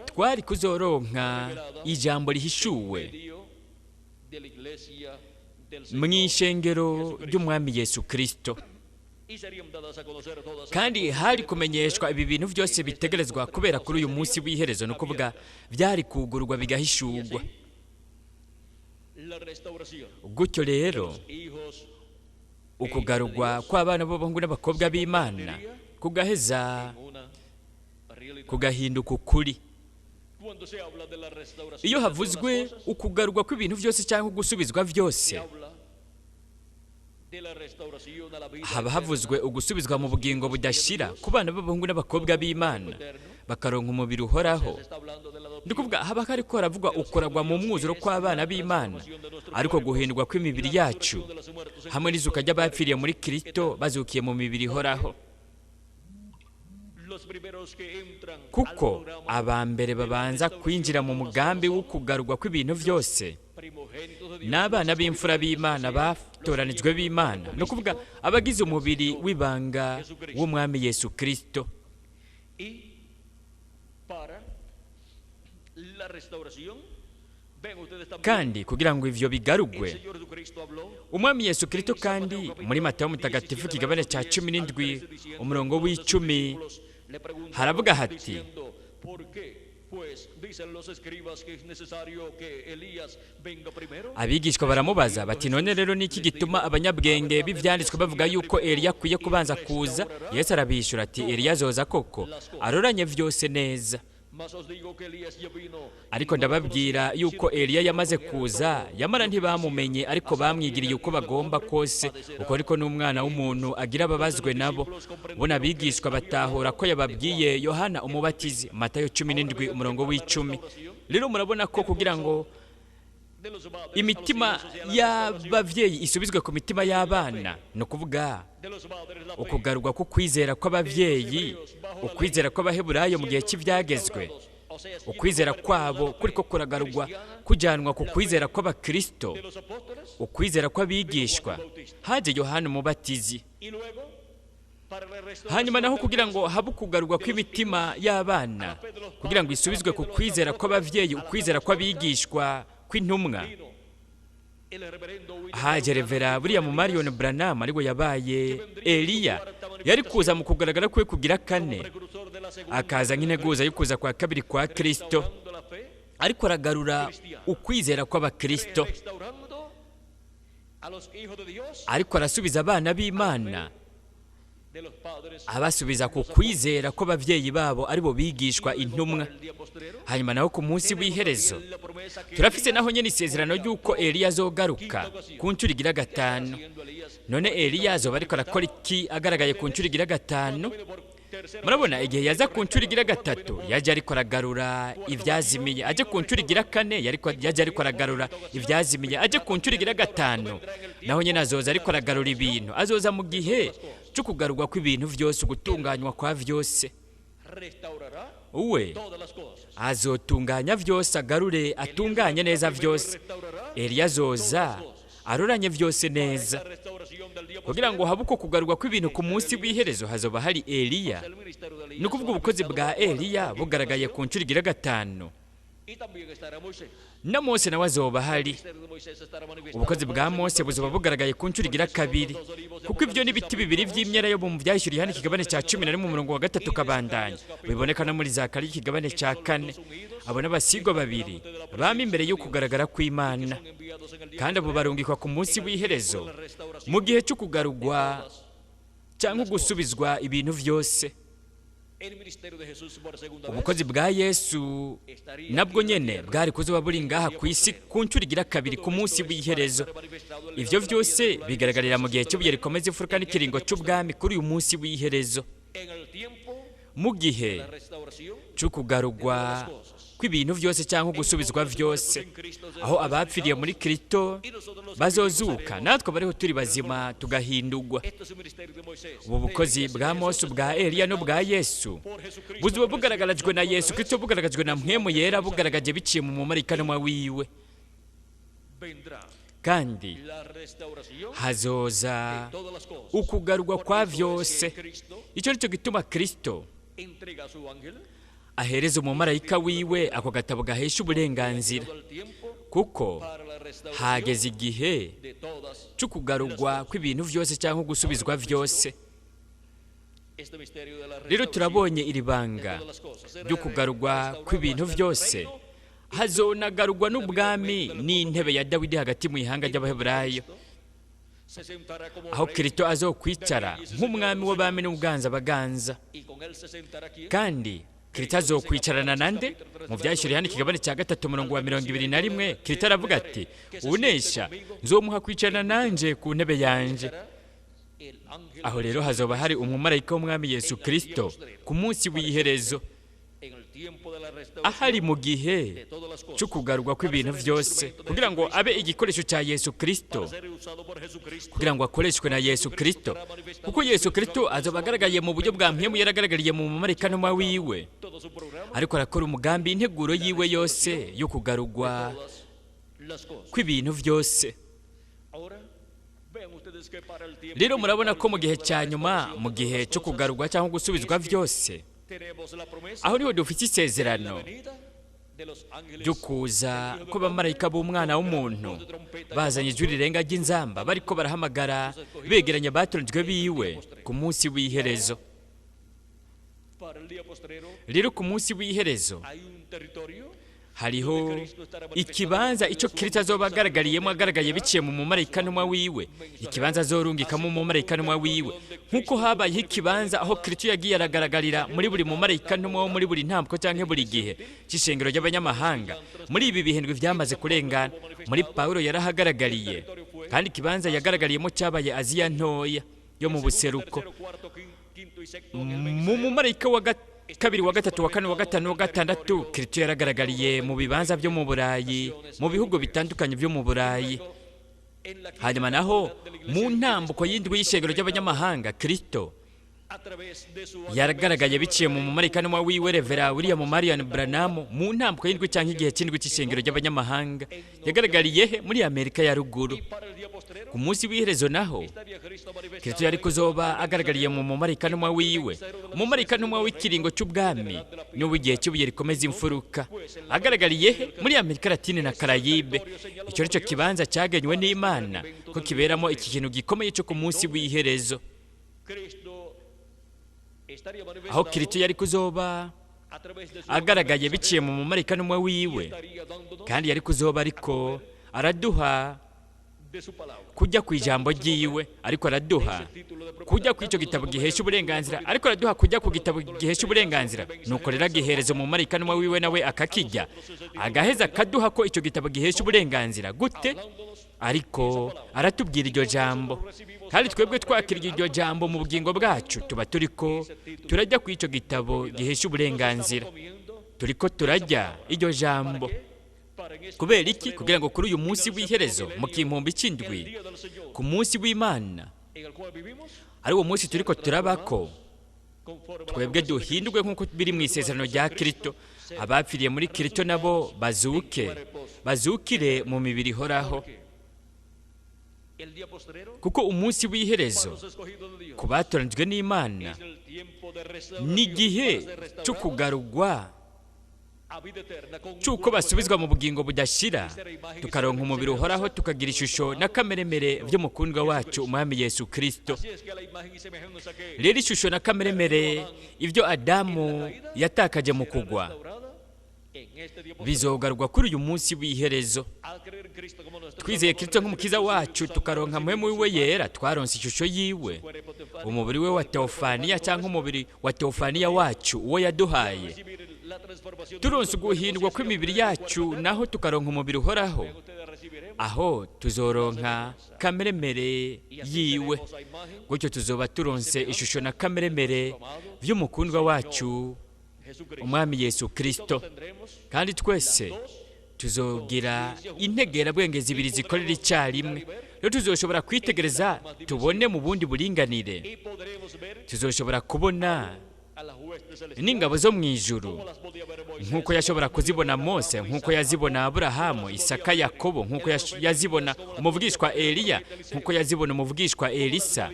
twari kuzoronka ijambo rihishuwe mu ishengero ry'Umwami Yesu Kristo, kandi hari kumenyeshwa ibi bintu byose bitegerezwa kubera kuri uyu munsi w'iherezo. Ni ukuvuga byari kugurwa bigahishurwa. Gutyo rero ukugarurwa kw'abana b'abahungu n'abakobwa b'Imana kugaheza kugahinduka ukuri. Iyo havuzwe ukugarurwa kw'ibintu byose cyangwa gusubizwa byose, haba havuzwe ugusubizwa mu bugingo budashira ku bana b'abahungu n'abakobwa b'Imana bakaronka umubiri uhoraho. Ndi kuvuga haba hariko haravugwa ukuragwa mu mwuzuro kw'abana b'Imana, ariko guhindurwa kw'imibiri yacu hamwe n'izuka ry'abapfiriye muri Kristo bazukiye mu mibiri ihoraho. Kuko aba mbere babanza kwinjira mu mugambi wo kugarurwa kw'ibintu byose n'abana b'imfura b'Imana batoranijwe b'Imana, ni ukuvuga abagize umubiri w'ibanga w'Umwami Yesu Kristo. Kandi kugira ngo ivyo bigarugwe, Umwami Yesu Kristo kandi muri Matayo mutagatifu kigabane cya 17 umurongo w'icumi haravuga hati abigishwa baramubaza bati none rero niki gituma abanyabwenge b'ivyanditswe bavuga yuko Eliya akwiye kubanza kuza? Yesu arabishura ati Eliya azoza koko aroranye vyose neza. Ariko ndababwira yuko Eliya yamaze kuza, yamara ntibamumenye, ariko bamwigiriye uko bagomba kose, uko ariko n'umwana w'umuntu agira ababazwe nabo. Bona abigishwa batahura ko yababwiye Yohana umubatizi, Matayo 17 umurongo w'icumi. Rero murabona ko kugira ngo imitima y'abavyeyi isubizwe ku mitima y'abana, no kuvuga ukugarurwa ku kwizera kw'abavyeyi, ukwizera kw'Abaheburayo mu gihe cy'ivyagezwe, ukwizera kwabo kuriko kuragarurwa kujyanwa ku kwizera kw'Abakristo, ukwizera kw'abigishwa. Haje Yohana umubatizi. Hanyuma naho kugira ngo habe ukugarurwa kw'imitima y'abana, kugira ngo isubizwe ku kwizera kw'abavyeyi, ukwizera kw'abigishwa kw'intumwa, haje Revera buriya mu Marion Branham ariwe yabaye Eliya, yari kuza mu kugaragara kwe kugira kane, Akaza nk'integuza y'ukuza kwa kabiri kwa Kristo, ariko aragarura ukwizera kw'abakristo, ariko arasubiza abana b'Imana, abasubiza ku kwizera kw'ababyeyi babo aribo bigishwa intumwa. Hanyuma naho ku munsi w'iherezo turafise naho nyene isezerano ry'uko Eliya azogaruka ku nshuro igira gatanu. None Eliya azoba ariko arakora iki agaragaye ku nshuro igira gatanu? Murabona, igihe yaza ku nshuro igira gatatu yaje ariko aragarura ivyazimiye, aje ku nshuro igira kane yaje ariko aragarura ivyazimiye, aje ku nshuro igira gatanu naho nyene azoza ariko aragarura ibintu. Azoza mu gihe cyo kugarurwa kw'ibintu vyose, ugutunganywa kwa vyose. Uwe azotunganya vyose, agarure atunganye neza vyose. Eliya azoza aroranye vyose neza kugira ngo habe uko kugarurwa kw'ibintu ku munsi w'iherezo. Hazoba hari Eliya, ni ukuvuga ubukozi bwa Eliya bugaragaye ku nshuro igira gatanu. Na Mose nawe azoba ahari, ubukozi bwa Mose buzoba bugaragaye ku nshuro igira kabiri, kuko ibyo ni ibiti bibiri vy'imyelayo mu vyahishuriye hano ikigabane cya 11 umurongo wa 3 kabandanya, biboneka no muri Zakariya ikigabane cya 4. Abo n'abasigwa babiri bama imbere yo kugaragara kw'Imana, kandi abo barungikwa ku munsi w'iherezo mu gihe cyo kugarurwa cyangwa gusubizwa ibintu vyose. Ubukozi bwa Yesu nabwo nyene bwari kuzoba buri ngaha ku isi ku nshuro igira kabiri ku munsi w'iherezo. Ivyo vyose bigaragarira mu gihe cy'ibuye rikomeza imfuruka n'ikiringo c'ubwami kuri uyu munsi w'iherezo, mu gihe cyo kugarurwa kw'ibintu vyose cyangwa gusubizwa vyose, aho abapfiriye muri Kristo bazozuka, natwe bariho turi bazima tugahindurwa. Ubu bukozi bwa Mose, bwa Eliya no bwa Yesu buzoba bugaragajwe na Yesu Kristo, bugaragajwe na Mpwemu Yera, bugaragaje biciye mu mumarayika wiwe. Kandi hazoza ukugarurwa kwa vyose. Icyo nicyo gituma Kristo ahereza umumarayika wiwe ako gatabo gahesha uburenganzira, kuko hageze igihe cyo kugarurwa kw'ibintu vyose cyangwa gusubizwa vyose. Rero turabonye iri banga ryo kugarurwa kw'ibintu vyose. Hazonagarurwa n'ubwami n'intebe ya Dawidi hagati mu ihanga ry'Abaheburayo, aho Kristo azokwicara nk'umwami w'abami n'ubwanza baganza. Kandi Kristo azokwicarana nande? Mu vyahishuriye hano ikigabane cya 3 umurongo wa 21, Kristo aravuga ati: unesha nzomuha kwicarana nanje ku ntebe yanje. Aho rero hazoba hari umumarayika w'umwami Yesu Kristo ku munsi w'iherezo, ahari mu gihe cyo kugarurwa kw'ibintu vyose, kugira ngo abe igikoresho cya Yesu Kristo, kugira ngo akoreshwe na Yesu Kristo, kuko Yesu Kristo azoba agaragaye mu buryo bwa mpemu yaragaragariye mu mumarayika wiwe, ariko arakora umugambi integuro yiwe yose yo kugarurwa kw'ibintu vyose. Rero murabona ko mu gihe cya nyuma, mu gihe cyo kugarurwa cyangwa gusubizwa vyose, aho niho dufite isezerano ryo kuza kw'abamarayika b'umwana w'umuntu bazanye ijwi rirenga ry'inzamba, bariko barahamagara begeranya abatoranijwe biwe ku munsi w'iherezo. Rero ku munsi w'iherezo hariho ikibanza ico Kristo azoba agaragariyemo, agaragaye biciye mu mumarayika ntumwa wiwe, ikibanza azorungikamo umumarayika ntumwa wiwe, nk'uko habayeho ikibanza aho Kristo yagiye aragaragarira muri buri mumarayika ntumwa wo muri buri ntambwe cyangwa buri gihe cy'ishengero ry'abanyamahanga. Muri ibi bihindwe vyamaze kurengana, muri Paulo yarahagaragariye, kandi ikibanza yagaragariyemo cyabaye Aziya ntoya yo mu buseruko. Mu mumarayika wa kabiri, wa gatatu, wa kane, wa gatanu, wa gatandatu, Kristo yaragaragariye mu bibanza byo mu Burayi, mu bihugu bitandukanye byo mu Burayi. Hanyuma naho mu ntambuko y'indwi y'ishengero ry'abanyamahanga, Kristo yaragaragaye biciye mu mumarayika wiwe Revera William Marion Branham, mu ntambuko y'indwi cyangwa igihe cy'indwi cy'ishengero ry'abanyamahanga. Yagaragariye he? Muri Amerika ya ruguru. Ku munsi w'iherezo naho Kristo yari kuzoba agaragariye mu mumarayika wiwe, umumarayika w'ikiringo cy'ubwami n'uw'igihe cy'ibuye rikomeza imfuruka. Agaragariye he? Muri Amerika Latine na Karayibe. Icyo nicyo kibanza cyagenywe n'Imana ko kiberamo iki kintu gikomeye cyo ku munsi w'iherezo. Aho Kristo yari kuzoba agaragaye biciye mu mumarayika n'umwe wiwe, kandi yari kuzoba ariko araduha kujya ku ijambo ryiwe, ariko araduha kujya ku icyo gitabo gihesha uburenganzira, ariko araduha kujya ku gitabo gihesha uburenganzira. Nuko rero agihereza umumarayika n'umwe wiwe, nawe akakijya agaheza akaduha ko icyo gitabo gihesha uburenganzira. Gute? Ariko aratubwira iryo jambo, kandi twebwe twakiriye iryo jambo mu bugingo bwacu, tuba turiko turajya ku icyo gitabo gihesha uburenganzira, turiko turajya iryo jambo. Kubera iki? Kugira ngo kuri uyu munsi w'iherezo mu kimpumbi cy'indwi, ku munsi w'Imana, ari uwo munsi turiko turabako, twebwe duhindurwe nk'uko biri mu isezerano rya Kristo. Abapfiriye muri Kristo nabo bazuke, bazukire mu mibiri ihoraho. Kuko umunsi w'iherezo ku batoranijwe n'Imana n'igihe cyo kugarugwa cy'uko basubizwa mu bugingo budashira, tukaronka umubiri uhoraho, tukagira ishusho n'akameremere by'umukundwa wacu Umwami Yesu Kristo. Rero ishusho na kameremere ibyo Adamu yatakaje mu kugwa bizogarwa kuri uyu munsi w'iherezo. Twizeye Kristo nk'umukiza wacu, tukaronka mpwemu wiwe yera, twaronse ishusho yiwe, umubiri we wa teofaniya cyangwa umubiri wa teofaniya wacu uwo yaduhaye. Turonse uguhindurwa kw'imibiri yacu, naho tukaronka umubiri uhoraho, aho tuzoronka kameremere yiwe. Gutyo tuzoba turonse ishusho na kameremere by'umukundwa wacu Umwami Yesu Kristo. Kandi twese tuzogira integerabwenge zibiri zikorera icyarimwe. Rero tuzoshobora kwitegereza tubone mu bundi buringanire, tuzoshobora kubona n'ingabo zo mu ijuru nk'uko yashobora kuzibona Mose, nk'uko yazibona Aburahamu, Isaka, Yakobo, nk'uko yazibona umuvugishwa Eliya, nk'uko yazibona umuvugishwa Elisa,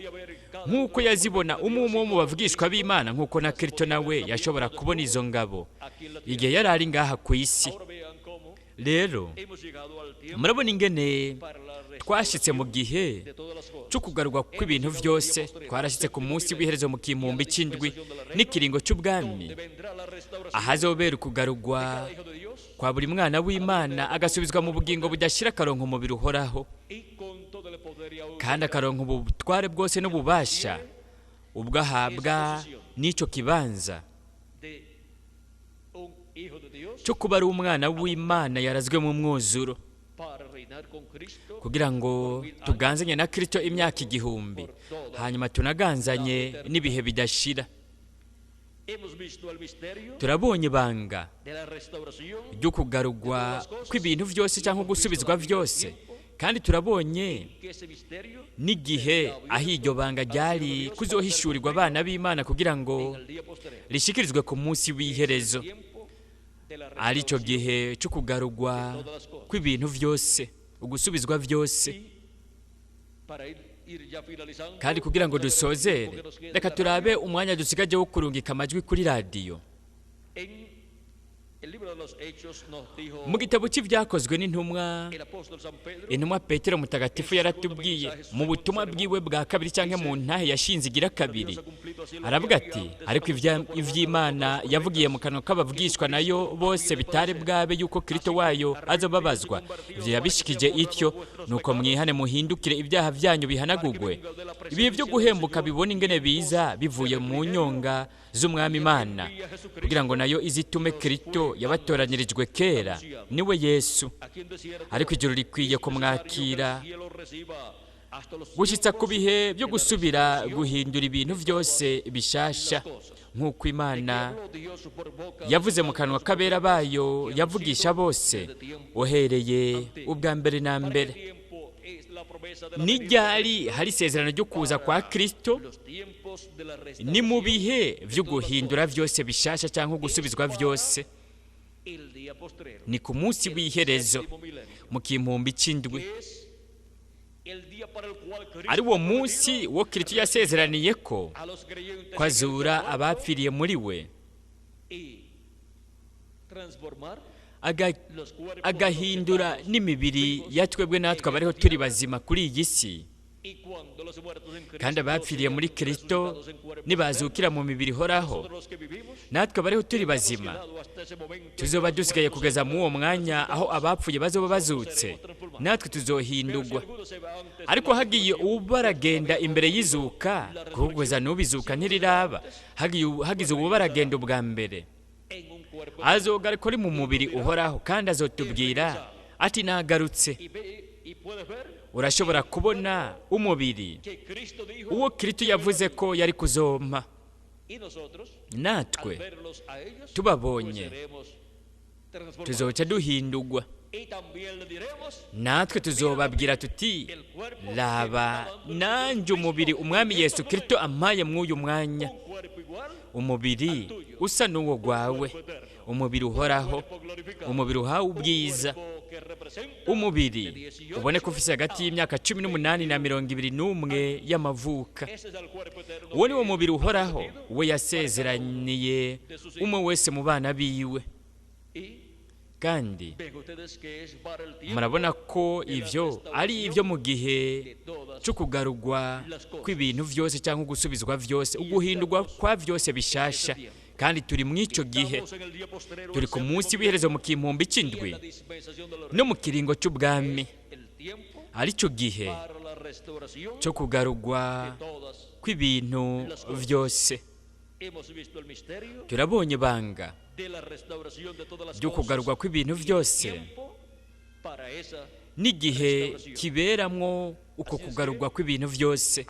nk'uko yazibona umwe mu bavugishwa b'Imana, nk'uko na Kristo nawe yashobora kubona izo ngabo igihe yari ari ngaha ku isi. Rero murabona ingene twashyitse mu gihe cyo kugarurwa kw'ibintu byose. Twarashyitse ku munsi w'iherezo mu kimpumbi cy'indwi n'ikiringo cy'ubwami, ahazobera ukugarurwa kwa buri mwana w'Imana, agasubizwa mu bugingo budashira, akaronka umubiri uhoraho, kandi akaronka ubutware bwose n'ububasha ubwo ahabwa n'icyo kibanza cyo kuba ari umwana w'Imana yarazwe mu mwuzuro, kugira ngo tuganzanye na Kristo imyaka 1000, hanyuma tunaganzanye n'ibihe bidashira. Turabonye ibanga ryo kugarurwa kw'ibintu byose cyangwa gusubizwa byose, kandi turabonye n'igihe aho iryo banga ryari kuzohishurirwa abana b'Imana kugira ngo rishikirizwe ku munsi w'iherezo, ari cyo gihe cyo kugarurwa kw'ibintu byose, ugusubizwa byose. Kandi kugira ngo dusozere, reka turabe umwanya dusigaje wo kurungika amajwi kuri radiyo. Mu gitabo cy'ibyakozwe n'intumwa, intumwa Petero mutagatifu yaratubwiye mu butumwa bwiwe bwa kabiri cyangwa mu ntahe yashinze igira kabiri, aravuga ati: ariko iby'Imana yavugiye mu kanwa k'abavugishwa nayo bose bitari bwabe yuko Kristo wayo azobabazwa, ibyo yabishikije ityo, nuko mwihane muhindukire ibyaha byanyu bihanagugwe, ibihe byo guhembuka bibona ingene biza bivuye mu nyonga z'Umwami Imana, kugira ngo nayo izitume Kristo yabatoranyirijwe kera, niwe Yesu. Ariko ijuru rikwiye kumwakira gushyitsa ku bihe byo gusubira guhindura ibintu byose bishasha, nk'uko Imana yavuze mu kanwa k'abera bayo yavugisha bose uhereye ubwa mbere na mbere. N'iryari hari isezerano ryo kuza kwa Kristo? Ni mu bihe byo guhindura byose bishasha cyangwa gusubizwa byose. Ni ku munsi w'iherezo mu kimpumbi cy'indwi, ari wo munsi wo Kristo yasezeraniye ko kwazura abapfiriye muri we, agahindura n'imibiri ya twebwe natwe abariho turi bazima kuri iyi si, Kandi abapfiriye muri Kristo nibazukira mu mibiri ihoraho, natwe abariho turi bazima tuzoba dusigaye kugeza mu uwo mwanya aho abapfuye bazoba bazutse, natwe tuzohindurwa. Ariko hagiye ubaragenda imbere y'izuka, kuko kugeza n'ubu izuka ntiriraba, hagize ubaragenda ubwa mbere, azogaruka ari mu mubiri uhoraho, kandi azotubwira ati nagarutse. Urashobora kubona umubiri uwo Kristo yavuze ko yari kuzompa. Natwe tubabonye tuzoca duhindurwa, natwe tuzobabwira tuti laba nanjye umubiri umwami Yesu Kristo ampaye mw'uyu mwanya, umubiri usa n'uwo gwawe, umubiri uhoraho, umubiri uhawe ubwiza, umubiri uboneka ufise hagati y'imyaka 18 na 21 y'amavuka. Uwo ni wo mubiri uhoraho we yasezeraniye umwe wese mu bana biwe. Kandi murabona ko ivyo ari ivyo mu gihe cyo kugarurwa kw'ibintu vyose cyangwa gusubizwa vyose, uguhindurwa kwa vyose bishasha. Kandi turi mu ico gihe, turi ku munsi w'iherezo mu kimpumbi c'indwi no mu kiringo c'ubwami, arico gihe cyo kugarurwa kw'ibintu vyose. Turabonye banga ryo kugarurwa kw'ibintu vyose n'igihe kiberamwo uko kugarurwa kw'ibintu vyose.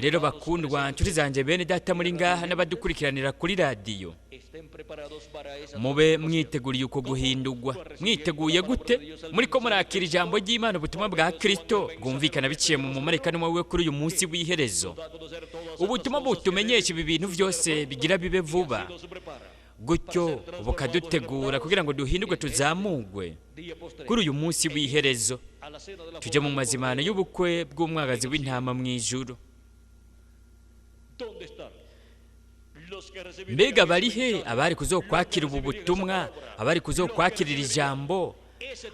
Rero bakundwa nshuti zanjye bene data muri ngaha n'abadukurikiranira kuri radiyo, mube mwiteguriye uko guhindurwa. Mwiteguye gute? Muriko murakira ijambo ry'Imana, ubutumwa bwa Kristo bwumvikana biciye mu mumarayika we kuri uyu munsi w'iherezo, ubutumwa butumenyesha ibi bintu vyose bigira bibe vuba, gutyo bukadutegura kugira ngo duhindurwe tuzamugwe kuri uyu munsi w'iherezo, tujye mu mazimano y'ubukwe bw'umwagazi w'intama mu ijuru. Mbega bari he abari kuzokwakira ubu butumwa, abari kuzokwakirira ijambo,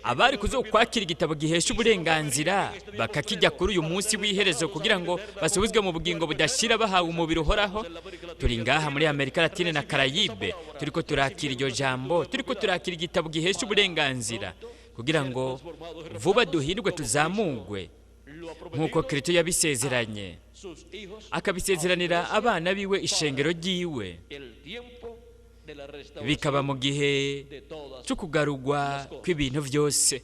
abari kuzokwakira igitabo gihesha uburenganzira bakakijya kuri uyu munsi w'iherezo kugira ngo basubizwe mu bugingo budashira bahawe umubiri uhoraho? Turi ngaha muri Amerika Latine na Karayibe, turiko turakira iryo jambo, turiko turakira igitabo gihesha uburenganzira kugira ngo vuba duhindurwe tuzamugwe nk'uko Kristo yabisezeranye, akabisezeranira abana biwe, ishengero ryiwe, bikaba mu gihe cyo kugarurwa kw'ibintu vyose.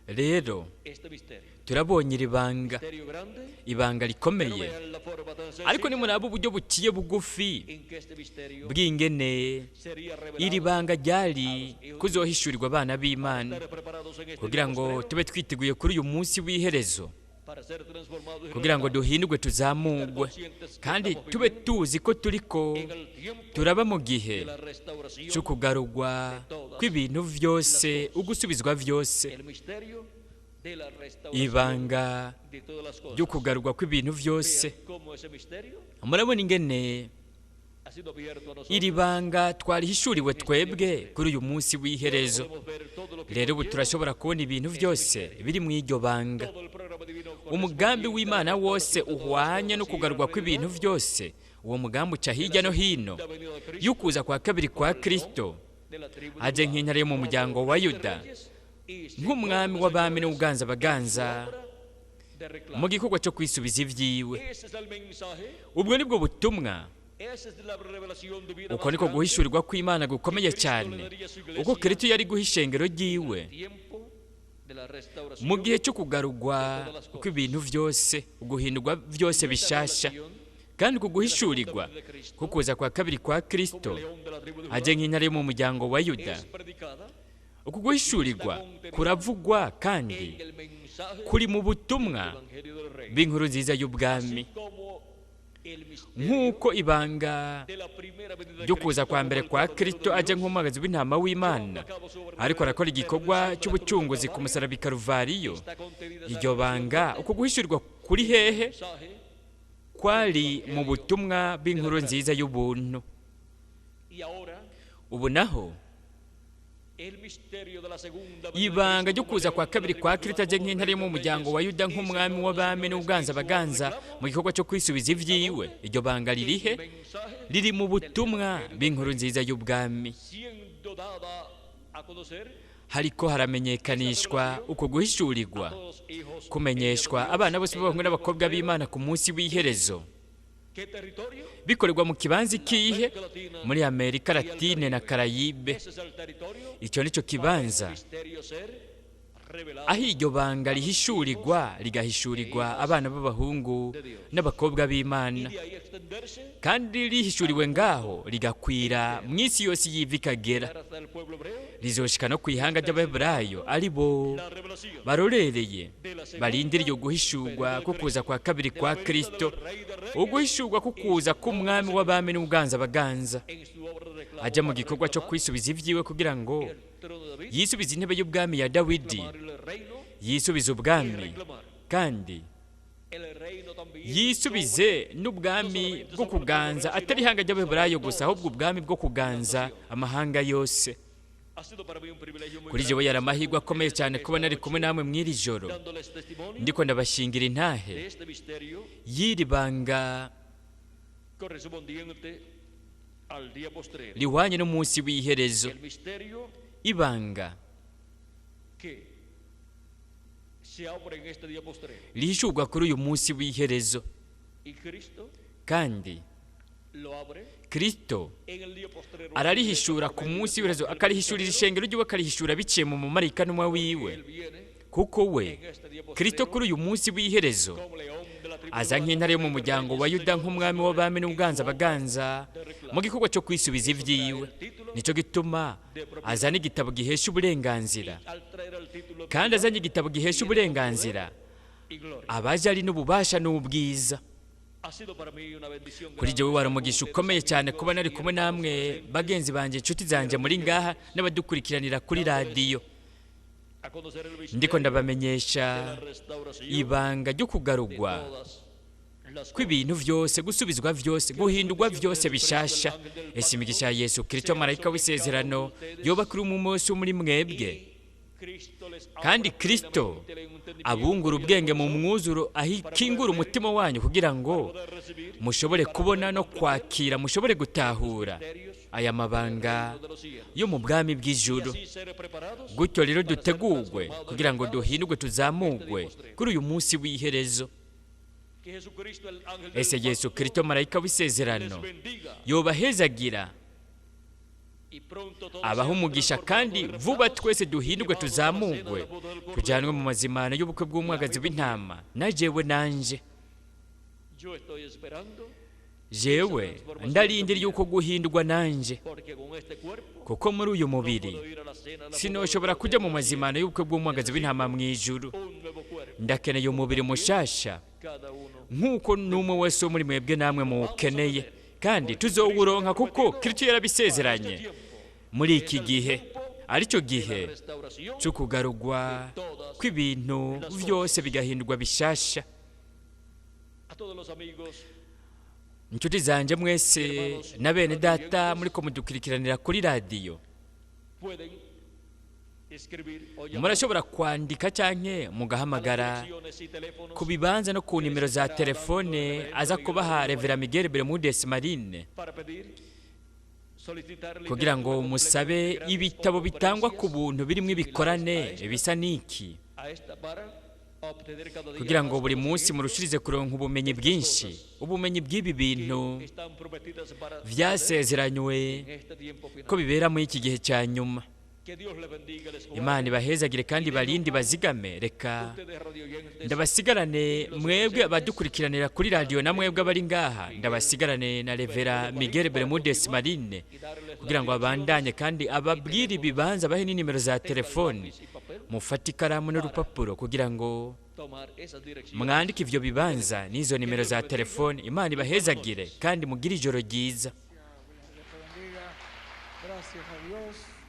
Rero turabonye iri banga, ibanga rikomeye, ariko nimuraba uburyo buciye bugufi bw'ingene iri banga ryari kuzohishurirwa abana b'Imana kugira ngo tube twiteguye kuri uyu munsi w'iherezo, kugira ngo duhindurwe tuzamugwe, kandi tube tuzi ko turiko turaba mu gihe cyo kugarurwa kw'ibintu vyose, ugusubizwa vyose, ibanga ryo kugarurwa kw'ibintu vyose. Murabona ingene iri banga twarihishuriwe twebwe kuri uyu munsi w'iherezo. Rero ubu turashobora kubona ibintu vyose biri mu iryo banga. Umugambi w'Imana wose uhwanye no kugarurwa kw'ibintu vyose. Uwo mugambi uca hirya no hino y'ukuza kwa kabiri kwa Kristo, aje nk'intare yo mu muryango wa Yuda, nk'umwami w'abami n'uganza baganza mu gikorwa cyo kwisubiza ivyiwe. Ubwo nibwo butumwa, uko niko guhishurirwa kw'Imana gukomeye cyane, uko Kristo yari guha ishengero ryiwe mu gihe cyo kugarurwa kw'ibintu vyose, uguhindurwa vyose bishasha. Kandi kuguhishurirwa kukuza kwa kabiri kwa Kristo aje nk'intare yo mu muryango wa Yuda, uku guhishurirwa kuravugwa kandi kuri mu butumwa bw'inkuru nziza y'ubwami, nk'uko ibanga ryo kuza kwa mbere kwa Kristo aje nk'umwagazi w'intama w'Imana ariko arakora igikorwa cy'ubucunguzi ku musaraba i Karuvariyo. Iryo banga, uko guhishurirwa kuri hehe? Kwari mu butumwa bw'inkuru nziza y'ubuntu. Ubu naho Ibanga ryo kuza kwa kabiri kwa Kristo aje nk'intare yo mu muryango wa Yuda, nk'umwami w'abami n'ubwanza baganza mu gikorwa cyo kwisubiza ibyiwe, iryo banga ririhe? Riri mu butumwa bw'inkuru nziza y'ubwami. Hariko haramenyekanishwa uko guhishurirwa, kumenyeshwa abana bose b'abahungu n'abakobwa b'Imana ku munsi w'iherezo. Bikorerwa mu kibanza ikihe? Muri Amerika Latine na Karayibe. Icyo nicyo kibanza aho iryo banga rihishurirwa, rigahishurirwa abana b'abahungu n'abakobwa b'Imana, kandi rihishuriwe ngaho rigakwira mu isi yose yiva ikagera, rizoshika no ku ihanga ry'Abaheburayo, ari bo barorereye, barindira iryo guhishurwa ko kuza kwa kabiri kwa Kristo, uguhishurwa ko kuza k'umwami w'abami n'ubwanza baganza, ajya mu gikorwa cyo kwisubiza ibyiwe kugira ngo yisubize intebe y'ubwami ya Dawidi, yisubize ubwami kandi yisubize n'ubwami bwo kuganza, atari ihanga ry'Abaheburayo gusa, ahubwo ubwami bwo kuganza amahanga yose. Kuri jewe yari amahirwe akomeye cyane kuba nari kumwe namwe mw'iri joro, ndiko ndabashingira intahe y'iri banga rihwanye n'umunsi w'iherezo, ibanga rihishurwa kuri uyu munsi w'iherezo, kandi Kristo ararihishura ku munsi w'iherezo, akarihishurira ishengero ry'iwe, akarihishura biciye mu mumarayika n'umwe wiwe, kuko we Kristo kuri uyu munsi w'iherezo aza nk'intare yo mu muryango wa Yuda, nk'umwami w'abami n'ubwanza baganza mu gikorwa cyo kwisubiza ibyiwe. Nicyo gituma azana igitabo gihesha uburenganzira, kandi azanye igitabo gihesha uburenganzira abaje ari n'ububasha n'ubwiza. Kuri jewe wari umugisha ukomeye cyane kuba nari kumwe namwe bagenzi banjye, inshuti zanjye muri ngaha n'abadukurikiranira kuri radiyo, ndiko ndabamenyesha ibanga ryo kugarugwa kw'ibintu vyose, gusubizwa vyose, guhindurwa vyose bishasha. Ese imigisha ya Yesu Kristo marayika w'isezerano yoba kuri umwe wese muri mwebwe, kandi Kristo abungura ubwenge mu mwuzuro ahikingura umutima wanyu kugira ngo mushobore kubona no kwakira, mushobore gutahura aya mabanga yo mu bwami bw'ijuru. Gutyo rero dutegurwe kugira ngo duhindurwe, tuzamugwe kuri uyu munsi w'iherezo. Ese Yesu Kristo marayika w'isezerano yobahezagira, abaha umugisha, kandi vuba twese duhindurwe, tuzamugwe, tujyanwe mu mazimano y'ubukwe bw'umwagazi w'intama. Na jewe nanje jewe ndarindira yuko guhindurwa nanje, kuko muri uyu mubiri sinoshobora kujya mu mazimano y'ubukwe bw'umwagazi w'intama mu ijuru. Ndakeneye umubiri mushasha nk'uko n'umwe wese wo muri mwebwe namwe muwukeneye, kandi tuzowuronka kuko Kristo yarabisezeranye muri iki gihe, aricyo gihe cyo kugarugwa kw'ibintu byose bigahindurwa bishasha. Inshuti zanjye mwese na bene data muri ko mudukurikiranira kuri radiyo, murashobora kwandika canke mugahamagara ku bibanza no ku nimero za telefone aza kubaha Revera Miguel Bermudez Marine, kugira ngo musabe ibitabo bitangwa ku buntu birimo ibikorane bisa n'iki, kugira ngo buri munsi murushirize kuronka ubumenyi bwinshi, ubumenyi bw'ibi bintu vyasezeranywe ko bibera muri iki gihe cya nyuma. Imana ibahezagire kandi barindi bazigame. Reka ndabasigarane mwebwe abadukurikiranira kuri radiyo na mwebwe abari ngaha, ndabasigarane na Revera Miguel Bermudez Marine kugira ngo abandanye kandi ababwire ibibanza, bahe n'inimero za telefone. Mufate ikaramu n'urupapuro kugira ngo mwandike ivyo bibanza n'izo nimero za telefone. Imana ibahezagire kandi mugire ijoro ryiza. Gracias a Dios.